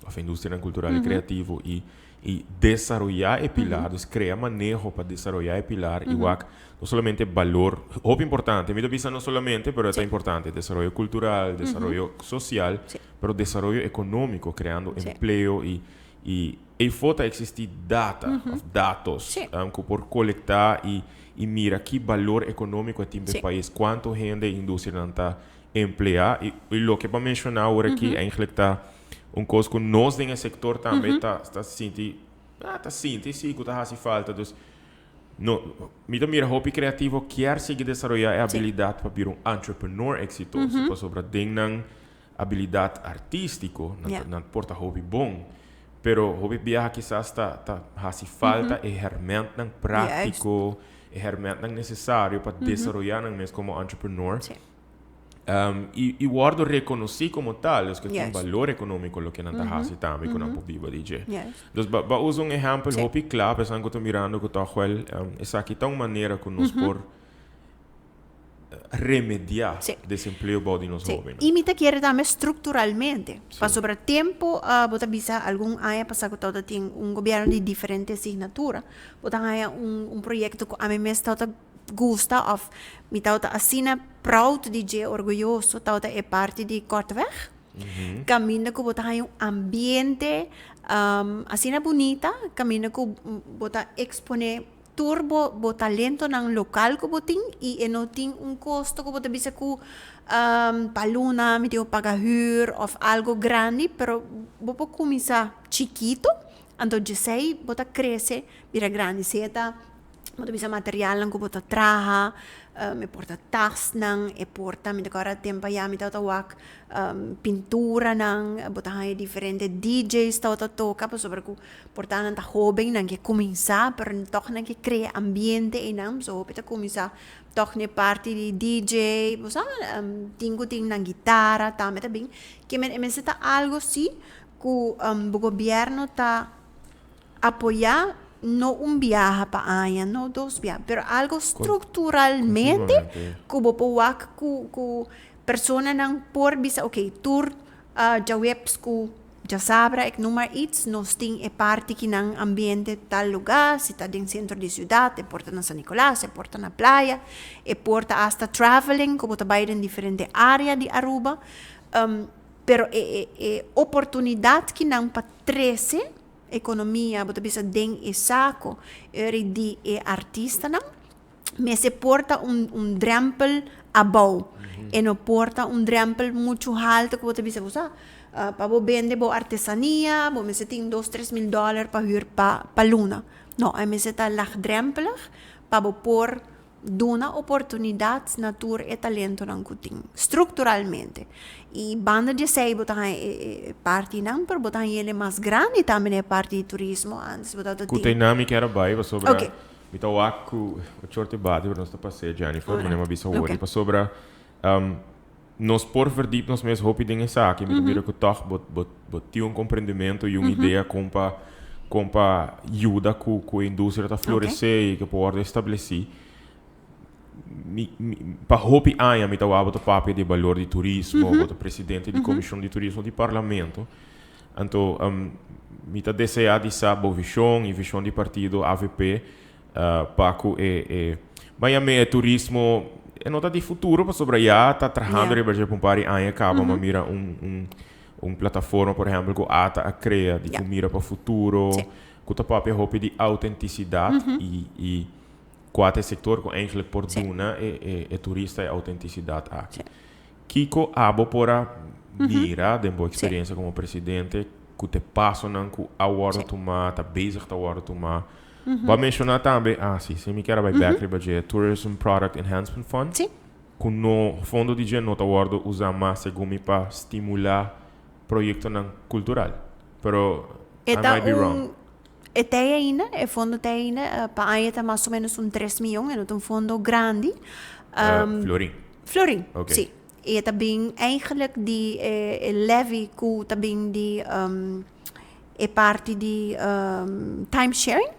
òf industrianan kultural i kreativo i i desaroyá e pilar, dus krea maneho pa desaroyá e pilar i wak no solamente balor, hopi importante, mi ta bisa no solamente, pero e ta importante, desaroyo kultural, desaroyo sosial, pero desaroyo ekonómiko, kreando empleo i i eyfo ta eksistí data òf datos ku por kolektá i i mira ki balor ekonómiko e tin pa e pais, kuantu hende e industrianan ta empleá i i loke bo a menshoná awor aki eigentlik ta Un kos ku nos den e sektor tambe ta ta sinti, ah, ta sinti si ku ta hasi falta. Dus no, mi ta mira hopi kreativo kier sigui desaroyá e abilidat pa bira un entrepreneur eksitoso, pasobra den nan abilidat artístiko nan ta nan por ta hopi bon, pero hopi biaha kisas ta ta hasi falta e hèrmèntnan práktiko, e hèrmèntnan nesesario pa desaroyá nan mes komo entrepreneur. I i wòrdu rekonosí komo tal, dus ku tin balor ekonómiko loke nan ta hasi tambe ku nan por biba di dje. Dus ba ba usa un ehèmpel hopi kla pa esnan ku ta mirando ku tòg wèl esaki ta un manera ku nos por remediá desempleo bou di nos hóbennan. I mi ta kere tambe strukturalmente, pasobra tempu bo ta bisa algun aña pasá ku tabata tin un gobièrnu di diferente signatura, bo ta haña un proyekto ku ami mes tabata gusta of mi tabata asina proud di dje, orguyoso, tabata e parti di Korteweg. Kaminda ku bo ta haña un ambiente asina bunita, kaminda ku bo ta eksponé tur bo bo talentonan lokal ku bo tin i e no tin un kosto ku bo ta bisa ku pa luna mi tin ku paga hür òf algu grandi, pero bo por kuminsá chikito, anto djesei bo ta krese bira grandi. Sea ta Bo ta bisa materialnan ku bo ta traha, e por ta tasnan, e por ta, mi ta kòrda tempu ayá mi tabata wak pinturanan, bo ta haña diferente DJ's tabata toka pasobra ku por ta nan ta hóben, nan ke kuminsá pero tòg nan ke krea ambiente einan, so hopi ta kuminsá tòg na e parti di DJ, bo sa, tin ku tin nan gitara tambe ta bin, ke men e mester ta algu si ku bo gobièrnu ta. Apoyá no un biaha pa aña, no dos biaha, pero algo strukturalmente ku bo por wak ku ku personanan por bisa ok tur djaweps ku djasabra ik noem maar iets nos tin e parti kinan ambiente tal lugá, si ta den sentro di siudat e por ta na San Nicolas, e por ta na playa, e por ta asta traveling ku bo ta bai den diferente área di Aruba, pero e e e oportunidat kinan pa trese Ekonomia, bo ta bisa den e sako eri di e artistanan, mester por ta un un drempel abou. E no por ta un drempel muchu haltu ku bo ta bisa bo sa pa bo bende bo artesania bo mester tin dos tres mil dòler pa hür pa pa luna. No, e mester ta lagdrempelig pa bo por Duna oportunidat na tur e talentonan ku tin, strukturalmente. I banda di esei bo ta haña e partinan, pero bo ta haña hende mas grandi tambe na e parti di turismo. Antes bo tabata tin. Ku ta e nan mi kier a bai pasobra. Oke. Mi ta wak ku ochor te bati, pero nos ta pas'é, Jennifer, manera mi a bisa awor. I pasobra nos por verdiep nos mes hopi den esaki, mi ta mira ku tòg bo bo bo tin un komprendimentu i un idea kon pa kon pa yuda ku ku e industria ta floresé i ku por wòrdu establesí. Mi mi pa hopi aña mi ta wak bo ta papia di e balor di turismo, bo ta presidente di komishon di turismo di parlamento. Anto mi ta desea di sa bo vision y vision di partido avp pa cu e e Miami e turismo e no ta di futuro pasobra ya ta trahando riba dje pa un par di aña caba ma mira un un un plataforma por ehempel cu ata a crea di cu mira pa futuro cu ta papia hopi di autenticidad y y cua ta e sector cu eigenlijk por duna e e e turista e autenticidad aki. Kiko abo por a mira den bo experiencia como presidente cu t'e pasonan cu a wordo tuma, ta bezig ta wordo tuma? Bo a menciona tambe, ah si, si mi kier a bay bek riba dje, Tourism Product Enhancement Fund, cu no, fondo di dje no ta wordo usa mas segun mi pa stimula proyectonan cultural. Pero I might be wrong. E t'ei ainda, e fondo t'ei ainda, pa aña ta mas o menos un tres miyon, e no ta un fondo grandi. Florin. Florin, si. E ta bin eigenlijk di e levy ku ta bin di e parti di time sharing.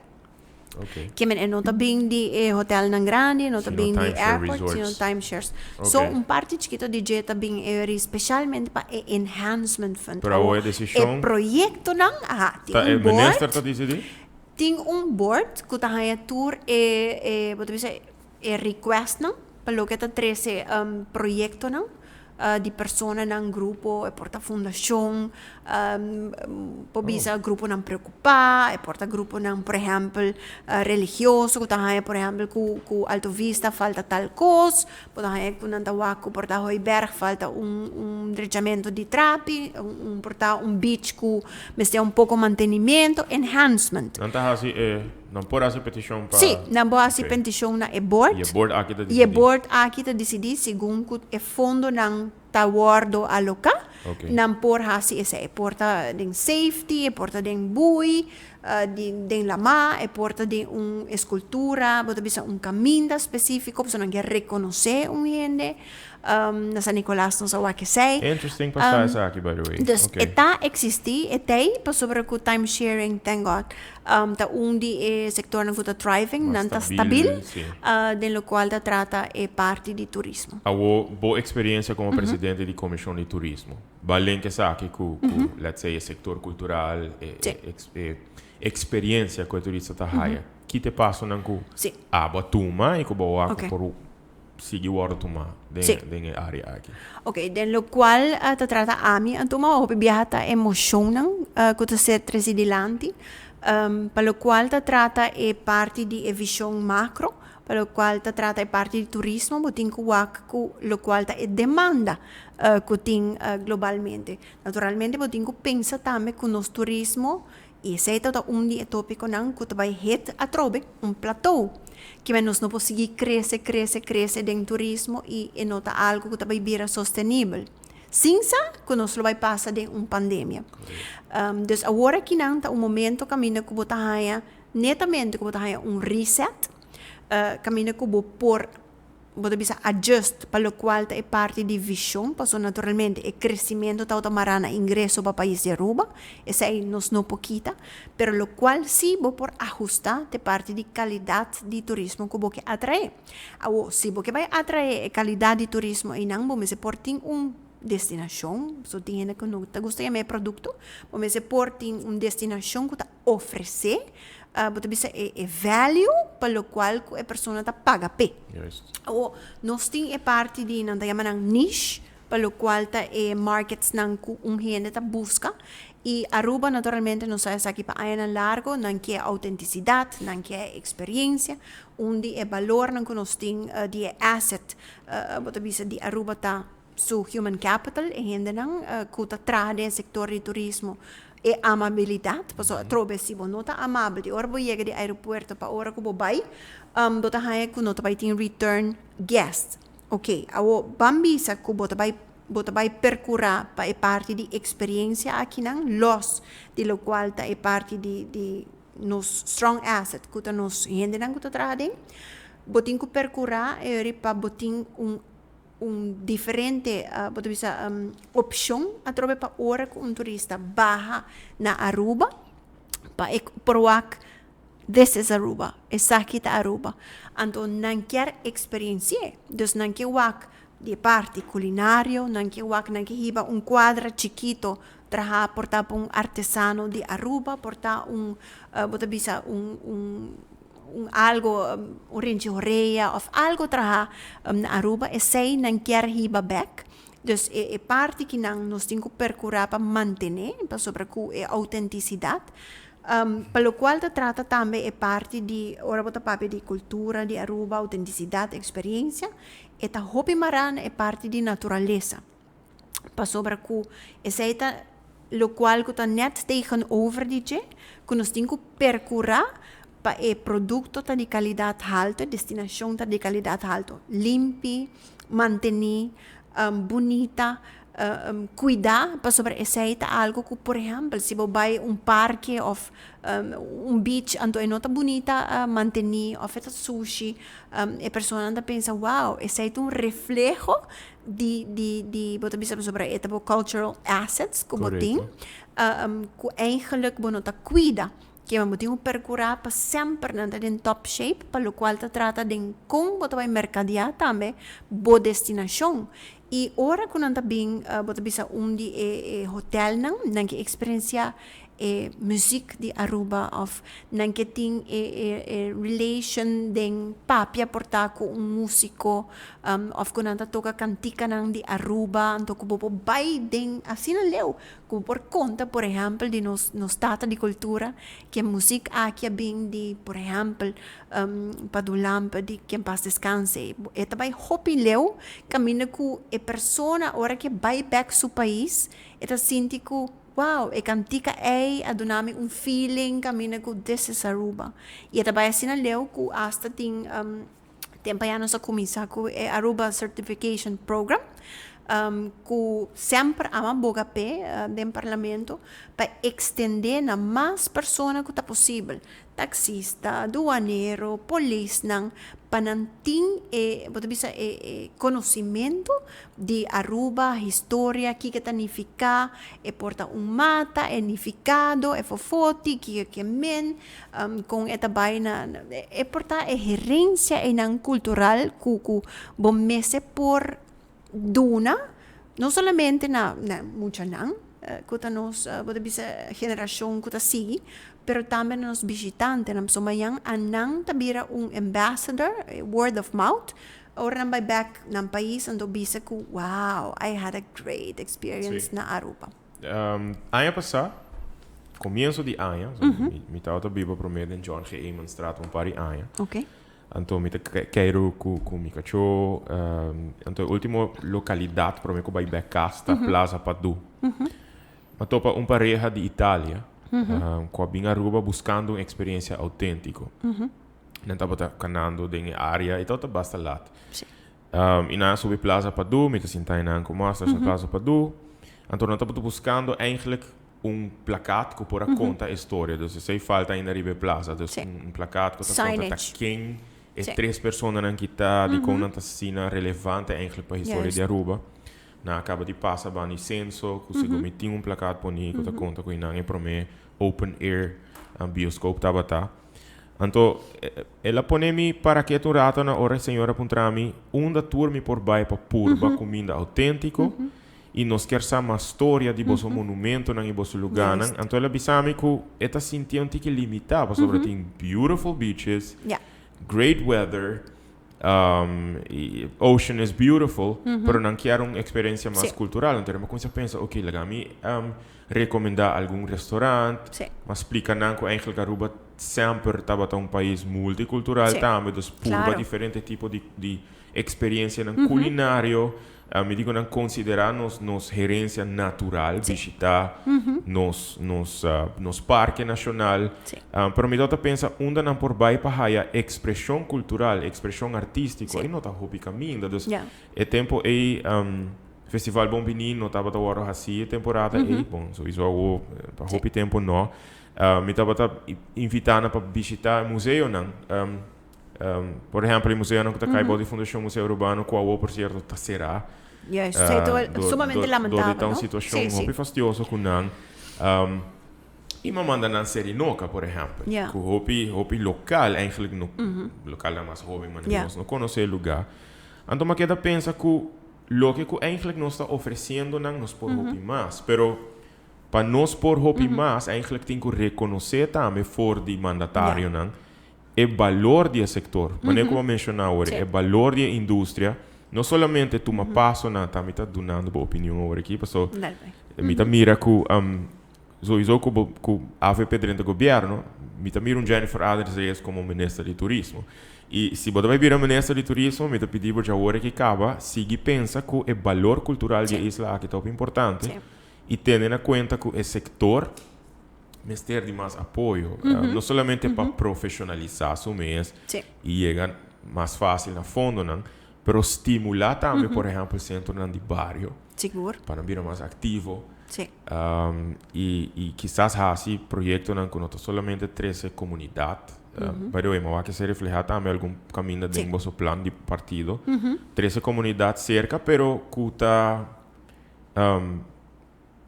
Ke men e no ta bin di e hotelnan grandi, e no ta bin di airport, sino time shares. So un parti chikito di dje ta bin e ori specialmente pa e enhancement fund. Pero awor e decision. E proyectonan, aha, tin un board. Ta e minister ta dicidi? Tin un board cu ta haya tur e, e, bo ta bisa, e requestnan pa loke ta trece proyectonan di personanan, grupo, e por ta fundacion, por bisa gruponan preocupa, e por ta gruponan por ehempel religioso cu ta haya por ehempel cu cu Alto Vista falta tal cos, por ta haya cu nan ta wak cu por ta Hooiberg falta un un drechamento di trapi, un por ta un beach cu mester un poco mantenimento, enhancement. Nan ta haci e, nan por haci peticion pa. Si, nan por haci peticion na e board. Y e board aki ta dicidi. Y e board aki ta dicidi segun cu e fondonan ta wordo aloca, nan por haci esey. E por ta den safety, e por ta den bui, den lama, e por ta den un escultura, bo ta bisa un caminda specifico, pasobra nan ke reconoce un hende. Na San Nicolas nos a wak esey. Interesting pa sa esaki, by the way. Dus e ta existi, e ta ey, pasobra cu time sharing, thank God, ta un di e sectornan cu ta thriving, nan ta stabil, den locual ta trata e parti di turismo. Awo, bo experiencia como presidente di Comision di Turismo, bo a link esaki cu, cu let's say, e sector cultural, e e experiencia cu e turista ta haya? Ki ta e pasonan cu abo a tuma y cu bo a wak por sigui wòrdu tumá den e área aki. Ok, den lokual ta trata ami a tuma hopi biaha ta emoshonnan ku ta ser trese dilanti, pa lokual ta trata e parti di e vishon makro, pa lokual ta trata e parti di turismo bo tin ku wak ku lokual ta e demanda ku tin globalmente. Naturalmente bo tin ku pensa tambe ku nos turismo I esei ta un di e tópikonan ku ta bai hit atrobe, un platou. Kimen nos no por sigui krese, krese, krese den turismo i e no ta algu ku ta bai bira sostenibel. Sin sa ku nos lo bai pasa den un pandemia. Dus awor akinan ta un momento kaminda ku bo ta haña netamente ku bo ta haña un reset, kaminda ku bo por Bo ta bisa adjust pa locual ta e parti di vision, pasobra naturalmente e crecimento tabata mara na ingreso pa pais di Aruba, esey nos no por kita, pero locual si bo por ahusta ta e parti di calidad di turismo cu bo ke atrae. Awo, si bo ke bay atrae e calidad di turismo eynan bo mester por tin un destinacion, pasobra tin hende cu no ta gusta yama e producto, bo mester por tin un destinacion cu ta ofresé, bo ta bisa e e value pa lokual ku e persona ta paga p'e. Awor, nos tin e parti di nan ta yama nan niche, pa lokual ta e marketsnan ku un hende ta buska. I Aruba naturalmente nos sa esaki pa añanan largo, nan ke autentisidat, nan ke e eksperiencia. Un di e balornan ku nos tin di e asset, bo ta bisa di Aruba ta su human capital, e hendenan ku ta traha den e sektor di turismo, e amabilidat, pasobra atrobe si bo no ta amabel di ora bo yega di aeropuerto pa ora ku bo bai, bo ta haña ku no ta bai tin return guest. Oke, awor ban bisa ku bo ta bai bo ta bai perkurá pa e parti di eksperiencia akinan, los di lokual ta e parti di di. nos strong asset ku ta nos hendenan ku ta traha aden, bo tin ku perkurá e ora pa bo tin un diferente, bo ta bisa, opshon atrobe pa ora ku un turista baha na Aruba pa e por wak this is Aruba, esaki ta Aruba. Anto nan kier eksperensi'é, dus nan ke wak di e parti kulinario, nan ke wak, nan ke hiba un kuadra chikito traha por ta pa un artesano di Aruba, por ta un, bo ta bisa un un un algo, un renchi horea of algo traha na Aruba, esei nan kier hiba bek. Dus e e parti ki nan nos tin ku perkurá pa mantené, pasobra ku e outentisidat. Pa lokual ta trata tambe e parti di ora bo ta papia di kultura di Aruba, outentisidat, eksperiencia, e ta hopi mará na e parti di naturalesa. Pasobra ku esei ta lokual ku ta nèt tegenover di dje, ku nos tin ku perkurá pa e produkto ta di kalidat haltu, e destinashon ta di kalidat haltu, limpi, mantení, bunita, kuidá, pasobra esei ta algu ku, por ehèmpel, si bo bai un parke òf un beach anto e no ta bunita mantení òf e ta sushi, e personanan ta pensa, wow, esei ta un refleho di di di bo ta bisa pasobra e ta bo cultural assets ku bo tin ku eigenlijk bo no ta kuida kiba bo tin ku perkura pa semper nan ta den top shape pa lokual ta trata den kon bo ta bai merkadea tambe bo destinashon i ora ku nan ta bin bo ta bisa un di e e hotelnan nan ke eksperensia e muziek di Aruba of nan ke tin e e e relation den papia por ta ku un musiko of ku nan ta toka kantikanan di Aruba anto ku bo por bai den asina leu ku bo por konta por ehèmpel di nos nos tata di kultura ke muziek aki a bin di por ehèmpel Padu Lampe di Ken Pas Descanse e ta bai hopi leu kaminda ku e persona ora ke bai bèk su pais e ta sinti ku Wow, e kantika ei a duna mi un feeling kaminda ku this is Aruba. I e ta bai asina leu ku asta tin tempo ya nos a kuminsá ku e Aruba Certification Program ku semper ama boga p'e den parlamento pa ekstendé na mas persona ku ta posibel. Taxista, duanero, polisnan, pa nan tin e, bo ta bisa e e conocimento di Aruba, historia, kiko ta nifica, e por ta un mata, e nificado, e fofoti, kiko ke men, con e ta bay na, e por ta e herencia eynan cultural cu cu bo mester por duna, no solamente na na muchanan ku ta nos bo ta bisa generashon ku ta sigui, pero tambe na nos bishitantenan, pasobra mañan anan ta bira un ambassador, word of mouth, ora nan bai bek nan pais anto bisa ku wow, I had a great experience na Aruba. Aña pasá, komienso di aña, mi tabata biba promé den John G. Emanstraat un par di aña. Anto mi ta keiru ku ku mi kachó. Anto e último lokalidat promé ku bai bèk kas ta Plaza Padu. Mi a topa un pareha di Italia ku a bin Aruba buskando un eksperensia outéntiko. Nan tabata kanando den e área i tabata basta lat. I nan a subi Plaza Padu, mi ta sinta einan ku mòster na Plaza Padu. Anto nan tabata buskando eigentlik un plakaat ku por a konta e storia. Dus esei falta ainda riba e plaza. Dus un plakaat ku ta konta ta ken e tres personanan ki ta, dikon nan ta asina relevante eigentlik pa historia di Aruba. Nan a kaba di pasa banda di senso ku segun mi tin un plakaat poni ku ta konta ku einan e promé open air bioskoop tabata. Anto el a pone mi para ketu un rato na ora e señor a puntra mi unda tur mi por bai pa purba kuminda outéntiko i nos kier sa mas storia di boso monumentonan i boso lugánan. Anto el a bisa mi ku e ta sintié un tiki limitá pasobra tin beautiful beaches, great weather, i ocean is beautiful, pero nan kier un eksperensia mas kultural. Anto mi a kuminsá pensa, oke, laga mi Recomenda algun restaurant, ma splica nan cu eigenlijk Aruba semper tabata un pais multicultural tambe, dus purba diferente tipo di di experiencianan culinario. Mi di cu nan considera nos nos herencia natural, bishita nos nos nos parke nacional. Pero mi tabata pensa unda nan por bay pa haya expresion cultural, expresion artistico, y no ta hopi caminda. Dus e tempo ey Festival Bon Bini no tabata wòrdu hasí e temporada ei. Bon, souiso awo pa hopi tempu no. Mi tabata invitá nan pa bishitá e museonan. Por ehèmpel, e museonan ku ta kai bou di Fundashon Museo Arubano, ku awor por sierto ta será. Juist, esei ta sumamente lamentabel, no? Dor di ta un situashon hopi fastioso ku nan. I mi a manda nan Serinoka, por ehèmpel, ku hopi hopi lokal, eigenlijk no, lokalnan mas hóben manera nos no konosé e lugá. Anto mi a keda pensa ku loke ku eigenlijk nos ta ofresiendo nan nos por hopi mas, pero pa nos por hopi mas eigenlijk tin ku rekonosé tambe for di mandatarionan e balor di e sektor. Manera ku bo a menshoná awor, e balor di e industria, no solamente tuma pasonan, ta mi ta dunando bo opinion awor aki, paso mi ta mira ku Sowieso cu bo cu avp drenta gobierno, mi ta mira un Jennifer Aders Reyes como minister di turismo. Y si bo ta bay bira minister di turismo, mi ta pidi bo dja ora ki caba, sigui pensa cu e balor cultural di e isla aki ta hopi importante y tene na cuenta cu e sector mester di mas apoyo. No solamente pa profesionalisa su mes y yega mas facil na fondonan, pero stimula tambe, por ehempel, centronan di bario pa nan bira mas activo. Sí. Y, y kisas haci proyectonan cu no ta solamente trece comunidad. By the way, mi a wak esey refleha tambe algun caminda den boso plan di partido. Trece comunidad cerca, pero cu ta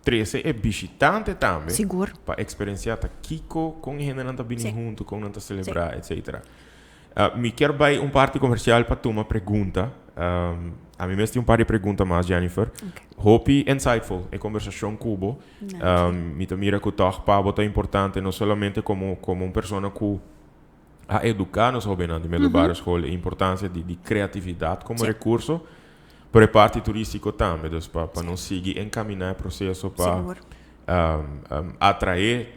trece e bishitante tambe. Sigur. Pa experiencia ta kico, con e hendenan ta bini hunto, con nan ta celebra, etcetera. Mi kier bai un parti comercial pa tuma pregunta. Ami mes tin un par di pregunta mas, Jennifer. Hopi insightful e conversacion cu bo. Mi ta mira cu toch pa bo ta importante no solamente como como un persona cu a educa nos hobennan di middelbare school e importancia di di creatividad como recurso, pero e parti turistico tambe. Dus pa pa nos sigui encamina e proceso pa atrae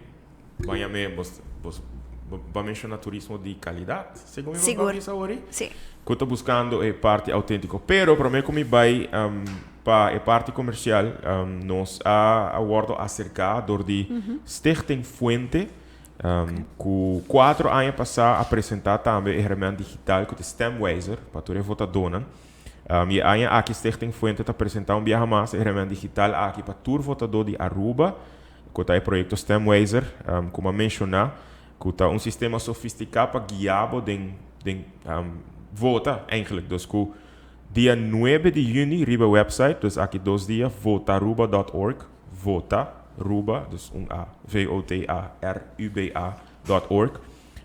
Baña me bos bos bo a menciona turismo di calidad, segun mi bo bisa awor. Si. Cu ta buscando e parti autentico. Pero prome cu mi bay pa e parti comercial, nos a a wordo acerca door di Stichting Fuente, cu cuatro aña pasa a presenta tambe e herment digital cu ta Stemwijzer pa tur e votadonan. Y e aña aki Stichting Fuente ta presenta un biaha mas e herment digital aki pa tur votador di Aruba. Ku ta e proyekto Stemwijzer, ku mi a menshoná, ku ta un sistema sofistiká pa guia bo den den vota eigenlijk. Dus ku dia nuebe di yüni riba e website, dus aki dos dia, votaruba dòt org, vota ruba, dus un a, V-O-T-A-R-U-B-A dòt org,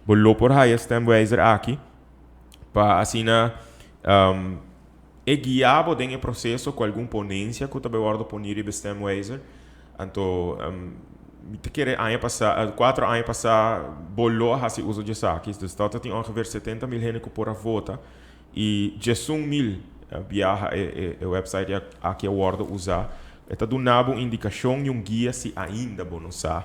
bo lo por haya Stemwijzer aki pa asina e guia bo den e proseso ku algun ponensia ku ta bai wòrdu poni riba e Stemwijzer. Anto mi ta kere aña pasá, kuater aña pasá bo lo a hasi uso di esaki. Dus tabata tin ongeveer setenta mil hende ku por a vota i diesun mil biaha e e website aki a wòrdu usá. E ta duna bo un indikashon i un guia si ainda bo no sa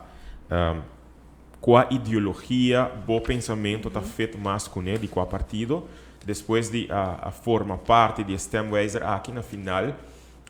kua ideologia bo pensamentu ta fit mas kuné di kua partido. Despues di a forma parti di e stemwijzer aki na final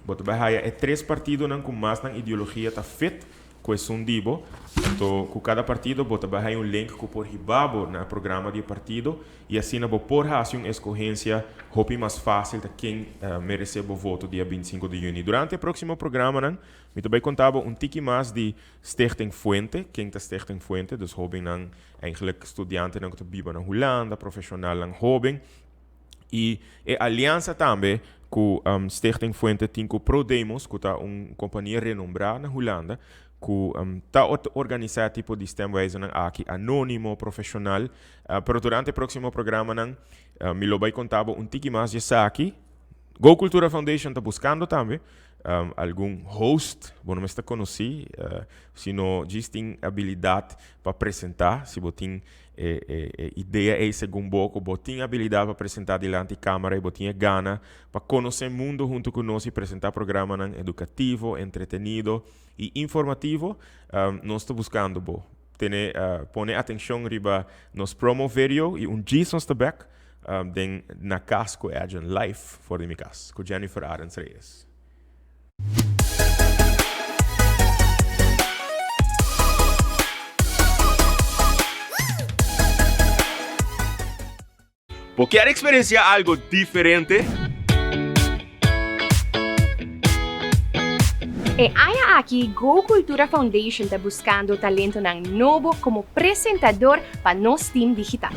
Bo ta bai haya e tres partidonan ku mas nan ideologia ta fit ku esun di bo. Anto ku kada partido bo ta bai haya un link ku por hiba bo na e programa di e partido i asina bo por hasi un eskohensia hopi mas fásil ta ken meresé bo voto dia bintisinko di yüni. Durante e próksimo programanan mi ta bai konta bo un tiki mas di Stichting Fuente, ken ta Stichting Fuente, dus hóbennan, eigenlijk studiantenan ku ta biba na Hulanda, profeshonalnan hóben. Y e aliansa tambe cu Stichting Fuente tin cu ProDemos, cu ta un compania renombra na Hulanda, cu ta organisa e tipo di stemwijzernan aki, anonimo, profesional. Pero durante e proximo programanan mi lo bay conta bo un tiki mas di esaki. Go Cultura Foundation ta buscando tambe algun host, bo no mester conoci, sino djis tin habilidad pa presenta, si bo tin E e e idea ei segun bo ku bo tin abilidat pa presentá dilanti kámara i bo tin e gana pa konosé mundu huntu ku nos i presentá programanan edukativo, entretenido i informativo, nos ta buskando bo. Tene pone atenshon riba nos promo video i un djis nos ta bèk den Na Kas ku Edjean live for di mi kas ku Jennifer Arends Reyes. Bo kier experiencia algo diferente? E aña aki Go Cultura Foundation ta buscando talentonan nobo como presentador pa nos team digital.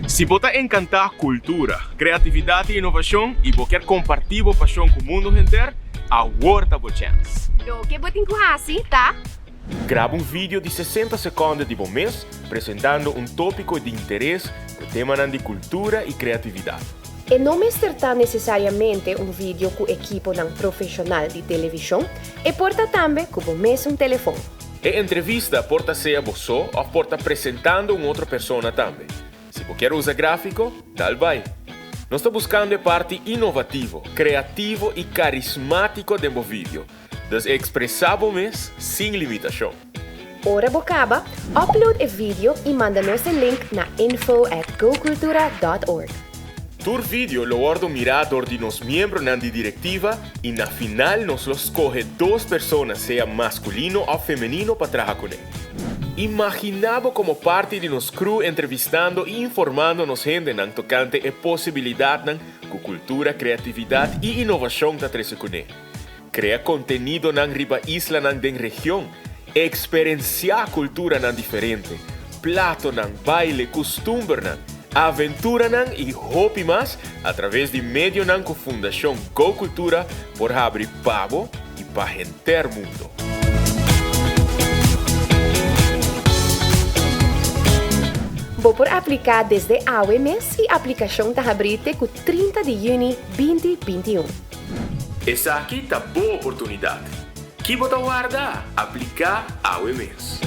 Si bo ta encanta cultura, creatividad y innovacion y bo kier comparti bo pasion cu mundo henter, awor ta bo chance! Loke bo tin cu haci ta. Graba un video di 60 seconde di bo mes presentando un topico di interes cu temanan di cultura y creatividad. E no mester ta necesariamente un video cu ekiponan profesional di television, e por ta tambe cu bo mesun telefon. E entrevista por ta sea bo so of por ta presentando un otro persona tambe. Si bo kier usa grafico, dal bai. Nos ta buscando e parti innovativo, creativo y carismatico den bo video. Dus expresa bo mes sin limitacion. Ora bo caba, upload e video y manda nos e link na info at gocultura dot org. Tur video lo wordo mira dor di nos miembronan di directiva y na final nos lo scoge dos persona sea masculino of femenino pa traha cune. Imagina bo como parti di nos crew entrevistando y informando nos hendenan tocante e posibilidadnan cu cultura, creatividad y innovacion ta trece cune. Crea contenidonan riba islanan den region, experencia culturanan diferente, platonan, baile, custumbernan, aventuranan y hopi mas a traves di medionan cu Fundacion Go Cultura por habri pa bo y pa henter mundo. Bo por aplica desde awe mes y aplicacion ta habri te cu 30 di juni 2021. Esaki ta bo oportunidad. Ki bo ta warda? Aplica awe mes.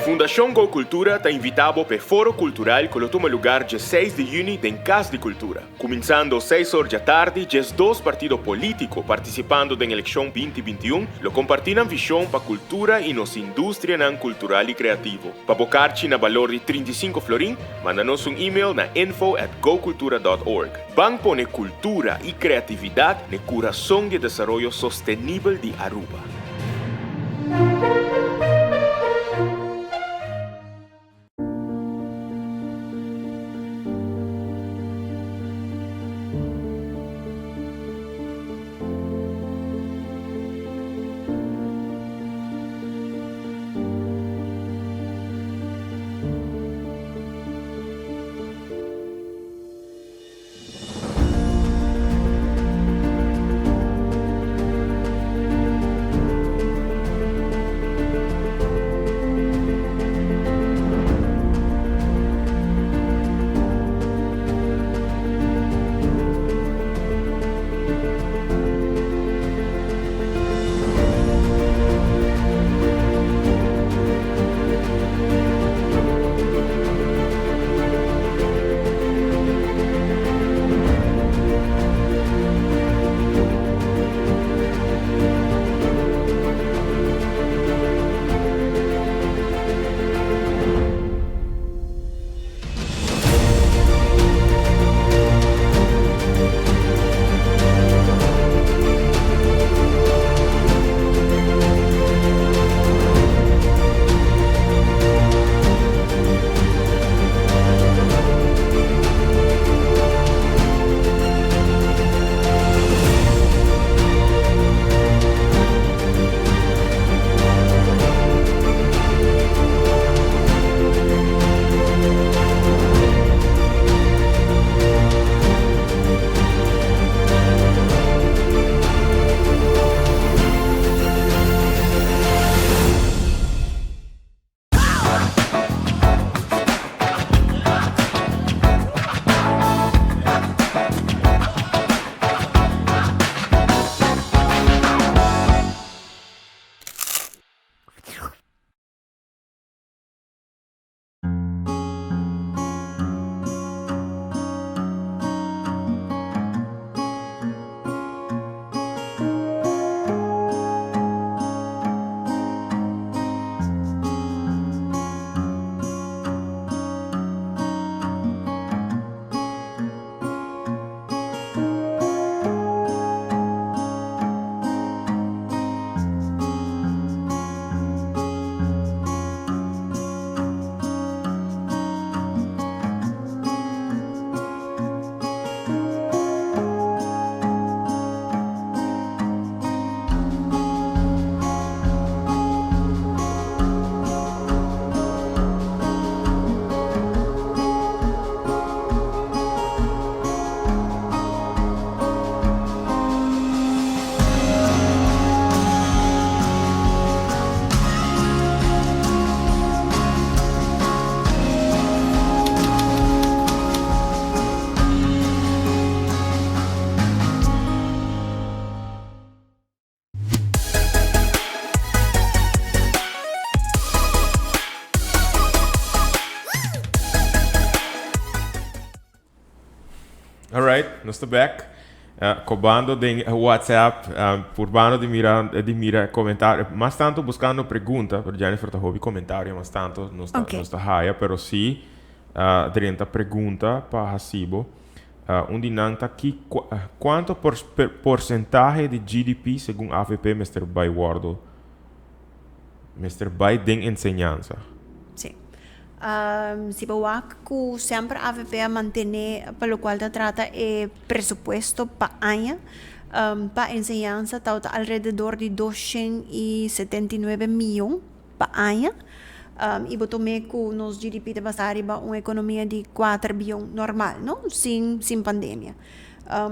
Fundacion Go Cultura ta invita bo p'e Foro Cultural cu lo tuma lugar dje seis di juni den Cas di Cultura. Cuminsando seis or djatardi, 12 partido politico participando den eleccion 2021 lo comparti nan vision pa cultura y nos industrianan cultural y creativo. Pa bo carchi na balor di 35 florin, manda nos un email na info at gocultura dot org. Ban pone cultura y creatividad n'e curason di e desaroyo sostenibel di Aruba. Nos ta bek. Cobando den WhatsApp, purbando di mira di mira comentario. Mas tanto buscando pregunta, pero Jennifer ta hopi comentario mas tanto nos ta nos ta haya, pero si drenta pregunta pa haci bo. Un di nan ta ki cuanto porcentahe di GDP segun avp mester bay wordo mester bay den enseñansa? Sí. Si bo wak ku semper avp a mantené pa lokual ta trata e presupuesto pa aña pa enseñansa tabata alrededor di 279 miyon pa aña i bo tom'é ku nos GDP ta basá riba un ekonomia di kuater biyon normal no sin sin pandemia.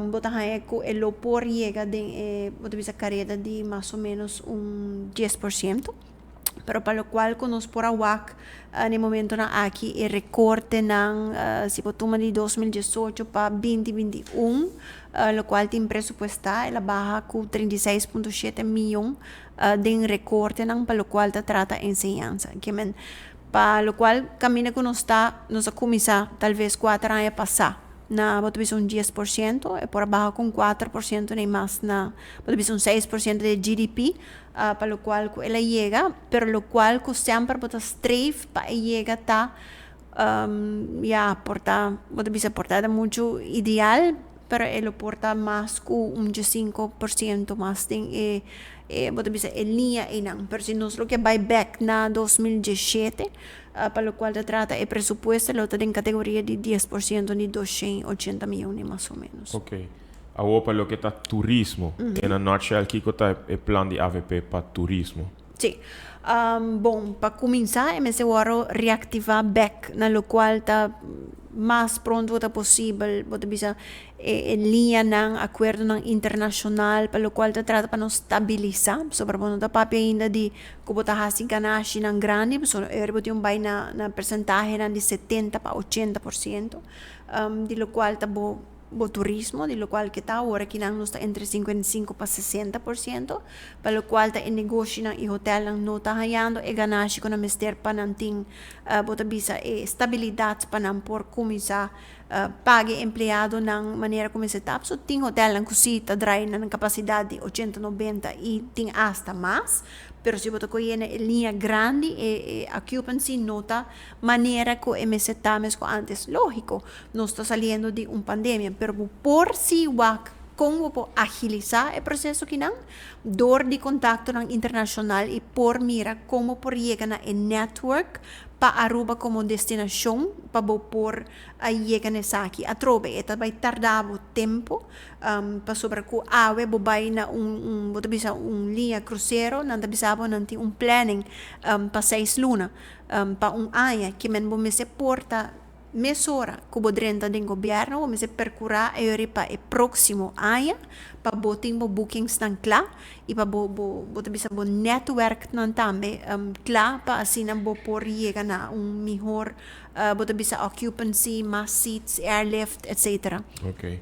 Bo ta haña ku e lo por yega den e bo ta bisa kareda di mas o ménos un 10%. Pero pa lokual ku nos por a wak na e momentonan aki e rekortenan si bo tuma di 2018 pa 2021 lokual tin presupuestá el a baha ku 36.7 miyon den rekortenan pa lokual ta trata enseñansa. Ke men pa lokual kaminda ku nos ta nos a kuminsá talves kuater aña pasá na bo ta bisa un 10%, e por a baha ku un 4% nei mas na bo ta bisa un 6% di e GDP pa lokual ku el a yega, pero lokual ku semper bo ta streef pa e yega ta ya por ta bo ta bisa por ta muchu ideal, pero e lo por ta mas ku un 5% mas den e bo ta bisa e liña einan. Pero si nos lo ke bai bek na 2017 pa lokual ta trata e presupuesto lo ta den kategoria di 10% di 280 mion mas o menos. Ok. Awor pa loke ta turismo, in a nutshell kiko ta e plan di avp pa turismo? Sí. Bon, pa kuminsá e mester wòrdu reaktivá bèk na lokual ta mas pronto ku ta posibel, bo ta bisa e liñanan, akuerdonan internashonal pa lokual ta trata pa nos stabilisá, pasobra bo no ta papia ainda di ku bo ta hasi ganashinan grandi, pasobra ora bo tin un bai na na persentahenan di 70 pa 80% di lokual ta bo bo turismo, di lokual ke ta awor akinan nos ta entre 55 pa 60%, pa lokual ta e negoshinan i hotelnan no ta hañando e ganashi ku nan mester pa nan tin bo ta bisa e stabilidat pa nan por kuminsá paga e empleadonan manera ku mester ta. So tin hotelnan ku si ta drai na nan kapasidat di 80, 90 i tin asta mas, pero si bo ta kohe na e liña grandi e e occupancy no ta manera ku e mester ta mes ku antes. Lógiko, nos ta saliendo di un pandemia, pero bo por si wak kon bo por agilisá e proseso kinan dor di kontaktonan internashonal i por mira kon bo por yega na e network pa Aruba komo destinashon pa bo por a yega na esaki. Atrobe e ta bai tarda bo tempu pasobra ku awe bo bai na un un bo ta bisa un liña krusero nan ta bisa bo nan tin un planning pa seis luna pa un aña ke men bo mester por ta mesora ku bo drenta den gobièrnu bo mester perkurá eyori pa e próksimo aña pa bo tin bo bookingsnan kla i pa bo bo bo ta bisa bo nètwèrknan tambe kla pa asina bo por yega na un mihor bo ta bisa occupancy, mas seats, airlift, etcetera. Ok.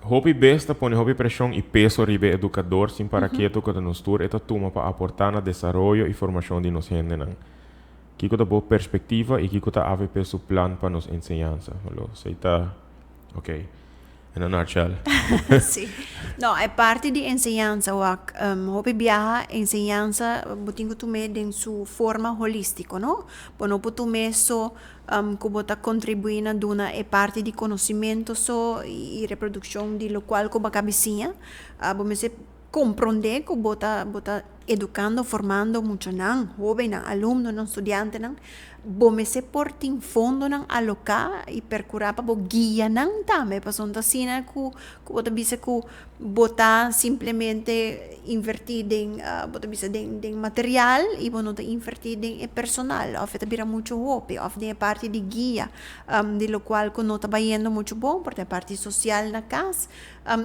Hopi bes ta pone hopi preshon i peso riba e edukador sin para ketu ku ta nos tur e ta tuma pa aportá na desaroyo i formashon di nos hendenan. Kiko ta bo perspektiva i kiko ta avp su plan pa nos enseñansa? Lo esei ta ok in a nutshell. Sí. No, e parti di enseñansa wak hopi biaha enseñansa bo tin ku tum'é den su forma holístiko, no? Bo no por tum'é so ku bo ta kontribuí na duna e parti di konosimentu so i reprodukshon di lokual ku bo a kabi siña. Bo mester komprondé ku bo ta bo ta edukando, formando muchanan, hóbennan, alumnonan, studiantenan, bo mester por tin fondonan aloká i perkurá pa bo guia nan tambe, pasobra no ta asina ku ku bo ta bisa ku bo ta simplemente invertí den bo ta bisa den den material i bo no ta invertí den e personal òf e ta bira muchu hopi òf den e parti di guia di lokual ku no ta bayendo muchu bon por ta e parti sosial na kas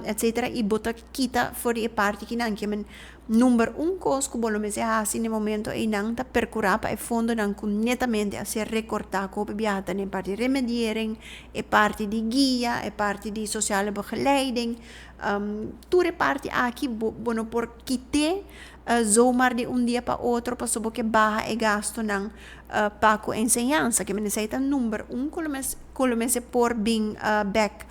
etcetera i bo ta kita for di e parti kinan ke men number un kos ku bo lo mester hasi na e momento einan ta perkurá pa e fondonan ku netamente a ser rekortá ku hopi biaha ta den e parti remediering, e parti di guia, e parti di sociale begeleiding, tur e parti aki bo bo no por kit'é zomaar di un dia pa otro pasobra bo ke baha e gastunan pa ku enseñansa ke men esei ta number un ku lo mester. Ku lo mester por bin bek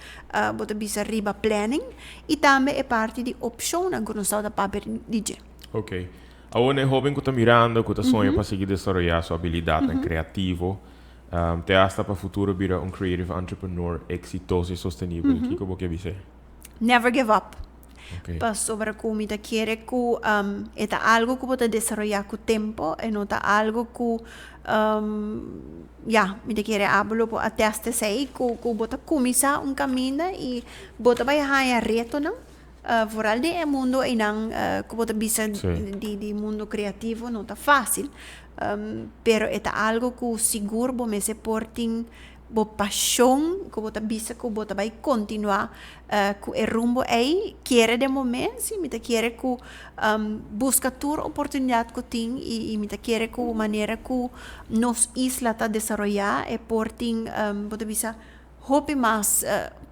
bo ta bisa riba planning i tambe e parti di opshonnan ku nos tabata papia di dje. Ok. Awor na e hoben ku ta mirando, ku ta soña pa sigui desaroyá su abilidatnan kreativo, te asta pa futuro bira un creative entrepreneur eksitoso i sostenibel, kiko bo ke bis'é? Never give up. Pasobra ku mi ta kere ku e ta algu ku bo ta desaroyá ku tempu, e no ta algu ku ya, mi ta kere abo lo por atest esei ku ku bo ta kuminsá un kaminda i bo ta bai haña retonan, vooral den e mundu einan ku bo ta bisa di di mundu kreativo no ta fásil, pero e ta algu ku sigur bo mester por tin bo pashon ku bo ta bisa ku bo ta bai kontinuá ku e rumbo ei kere den bo mes i mi ta kere ku buska tur oportunidat ku tin i mi ta kere ku manera ku nos isla ta desaroyá e por tin bo ta bisa hopi mas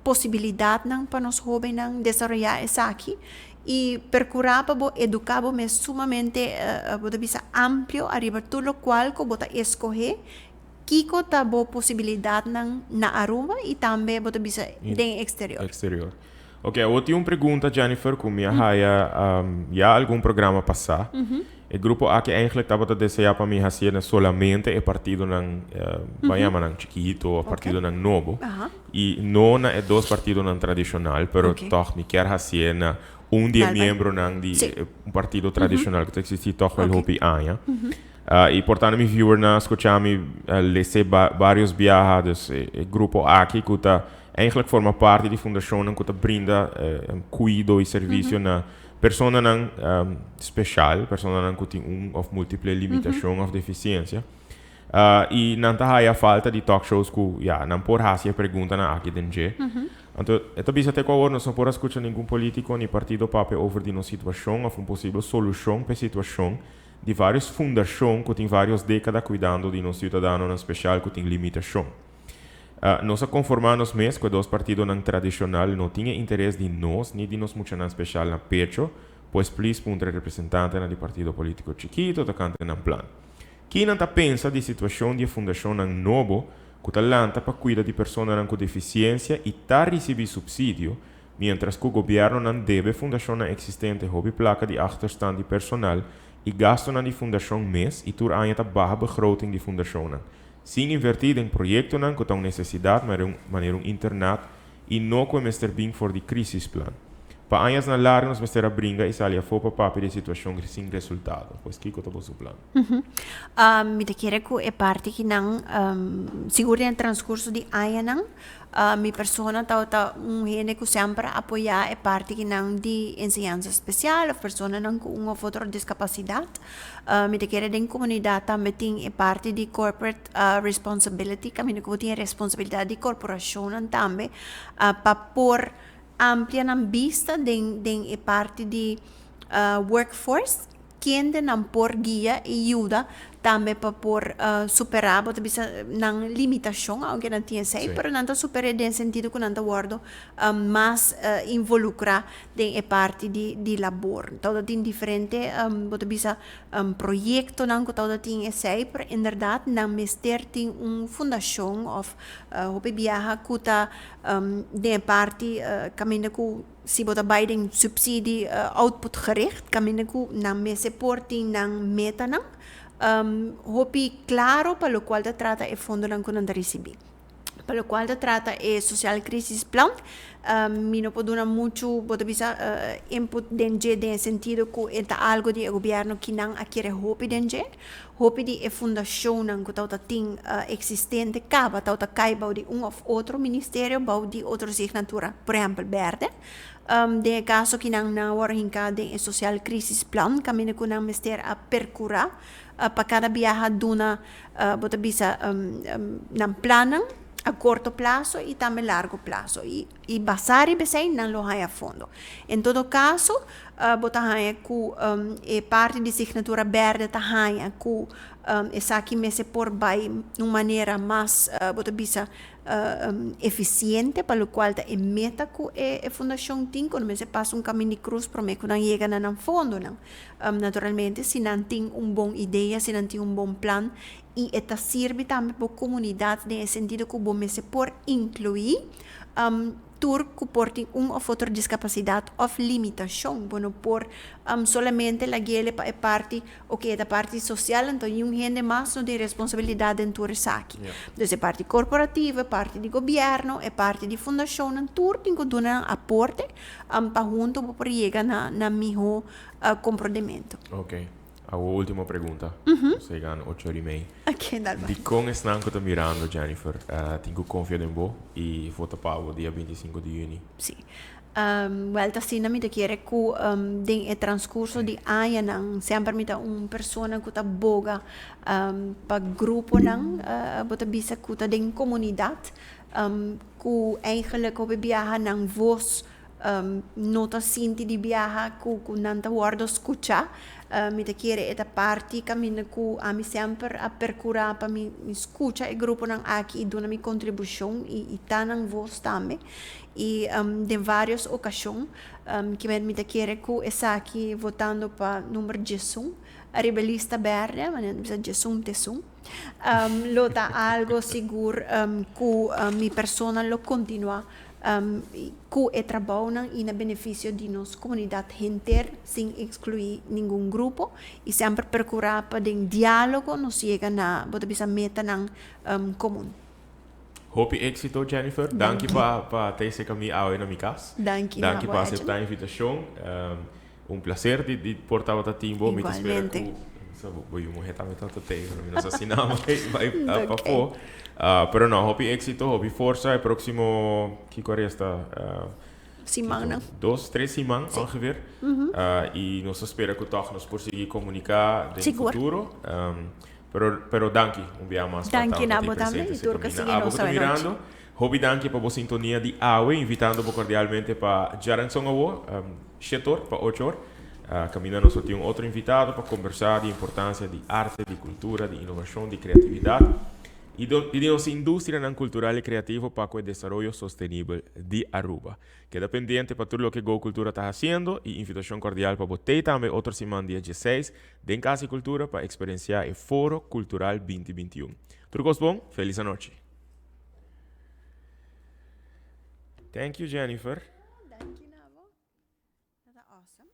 posibilidatnan pa nos hóbennan desaroyá esaki i perkurá pa bo eduká bo mes sumamente bo ta bisa amplio ariba tur lokual ku bo ta eskohé. Kiko ta bo posibilidatnan na Aruba i tambe bo ta bisa den exterior? Exterior. Ok, awor tin un pregunta Jennifer ku mi a haya ya algun programa pasá. E grupo aki eigenlijk tabata deseá pa mi hasié na solamente e partidonan ban yama nan chikito of partidonan nobo i no na e dos partidonan tradishonal pero tòg mi kier hasié na un di e miembronan di un partido tradishonal ku ta eksistí tòg wel hopi aña. Y por tanto mi viewernan a scucha mi lese varios biaha, dus e grupo aki cu ta eigenlijk forma parti di fundacionnan cu ta brinda cuido y servicio na personanan special, personanan cu tin un of multiple limitacion of deficiencia. Y nan ta haya falta di talk shows cu ya nan por haci e preguntanan aki den dje. Anto e ta bisa te cu awor nos no por a scucha ningun politico ni partido papia over di nos situacion of un posibel solucion pa e situacion di vários fundashon ku tin vários dékada kuidando di nos siudadanonan speshal ku tin limitashon. Nos a konformá nos mes ku e dos partidonan tradishonal no tin e interes di nos ni di nos muchanan speshal na pecho, pues plis puntra e representantenan di partido polítiko chikito tokante nan plan. Ki nan ta pensa di situashon di e fundashonnan nobo ku ta lanta pa kuida di personanan ku defisiensia i ta risibí supsidio, Mientras cu gobiernonan debe fundacionnan existente hopi placa di achterstand di personal y gastonan di fundacion mes y tur aña ta baha begroting di fundacionnan, sin inverti den proyectonan cu ta un necesidad manera un internat y no cu e mester bin for di crisisplan. Pa añasnan largo nos mester a bringa y sali afo pa papia di e situacion sin resultado. Pues kico ta boso plan? Mi ta kere cu e parti kinan sigur den e transcurso di añanan Mi persona tabata un hende ku semper a apoyá e partikinan di enseñansa spesial òf personanan ku un òf otro diskapasidat. Mi ta kere den komunidat tambe tin e parti di corporate responsibility kaminda ku bo tin e responsabilidat di korporashonnan tambe pa por amplia nan bista den den e parti di workforce. Kende nan por guia i yuda tambe pa por superá, bo ta bisa, nan limitashon, aunke nan tin esei, pero nan ta super'é den sentido ku nan ta wòrdu mas involukrá den e parti di labor. Tabata tin diferente, bo ta bisa, proyektonan ku tabata tin esei, pero inderdat nan mester tin un fundashon òf hopi biaha ku ta den e parti kaminda ku. Si bo ta bai den subsidie outputgericht, kaminda ku nan mester por tin nan metanan hopi klaro pa lokual ta trata e fondonan ku nan ta risibí. Pa lokual ta trata e Sociaal Crisisplan, mi no por duna muchu, bo ta bisa, input den dje den e sentido ku e ta algu di e gobièrnu ki nan a kere hopi den dje. Hopi di e fundashonnan ku tabata tin eksistente kaba tabata kai bou di un òf otro ministerio, bou di otro signatura, por ehèmpel bèrdè. Den e kaso ki nan nan a wòrdu hinká den e Sociaal Crisisplan kaminda ku nan mester a perkurá pa kada biaha duna bo ta bisa nan plannan a korto plaso i tambe largo plaso. I. I basá riba esei nan lo haña fondo. En todo kaso, bo ta haña ku e parti di signatura bèrdè ta haña ku esaki mester por bai un manera mas, bo ta bisa, efisiente pa lokual ta e meta ku e fundashon tin ku no mester pasa un kamin di krus promé ku nan yega na nan fondonan. Naturalmente si nan tin un bon idea, si nan tin un bon plan i e ta sirbi tambe bo komunidat den e sentido ku bo mester por inkluí tur ku por tin un òf otro diskapasidat òf limitashon. Bo no por solamente lag'ele pa e parti oke e ta parti sosial anto niun hende mas no tin responsabilidat den tur esaki. Dus e parti korporativo, e parti di gobièrnu, e parti di fundashonnan tur tin ku duna nan aporte pa huntu bo por yega na mihó komprondementu. Oke. Awor ultimo pregunta. Nos ta yegando ocho ora i mei. Oké, dal bai. Dikon esnan ku ta mirando, Jennifer, tin ku konfia den bo i vota pa bo dia 25 di yüni? Sí. Wèl ta asina mi ta kere ku den e transkurso di añanan semper mi ta un persona ku ta boga pa gruponan, bo ta bisa ku ta den komunidat, ku eigenlijk hopi biaha nan vos no ta sinti di biaha ku ku nan ta wòrdu skuchá. Mi ta kere e ta parti kaminda ku ami semper a perkurá pa mi skucha e gruponan aki i duna mi kontribushon i ta nan vos tambe. I den vários okashon kimen mi ta kere ku esaki votando pa number diesun ariba e lista bèrdè, manera ta bisa diesun tesun, lo ta algo sigur ku mi persona lo kontinuá Ku e trabounan i na benefisio di nos komunidat henter sin ekskluí ningun grupo i semper perkurá pa den diálogo nos yega na bo ta bisa metanan komun. Hopi éksito Jennifer. Danki pa pa ta esei mi awe na mi kas. Danki na bo Danki pa aseptá e invitashon. Un placer di di por tabata tin bo. Mi ta spera ku sa bo bo yu muhé tambe tabata tei pero mi no sa si nan a bai bai pafó. Pero no hopi éxito hopi forsa e próximo kiko a resta Simannan. Dos tres siman ongeveer. I nos ta spera ku tòg nos por sigui komuniká den futuro. Pero pero danki un bia mas pa Danki tabata na tin bo tambe presente i tur ku a Sekamina. sigui Abo nos ku ta awe nochi. mirando hopi danki pa bo sintonia di awe invitando bo kordialmente pa djaranson awo shet or pa ocho or kaminda nos lo tin un otro invitado pa kombersá di importansia di arte, di kultura, di inovashon, di kreatividat i di nos industrianan kultural i kreativo pa ku e desaroyo sostenibel di Aruba. Keda pendiente pa tur loke Go Cultura ta hasiendo i invitashon kordial pa bo tei tambe otro siman dia dieseis den Kas di Kultura pa eksperensiá e Foro Kultural 2021. Tur kos bon, felis anochi. Thank you Jennifer. Danki na bo. Dat ta awesome.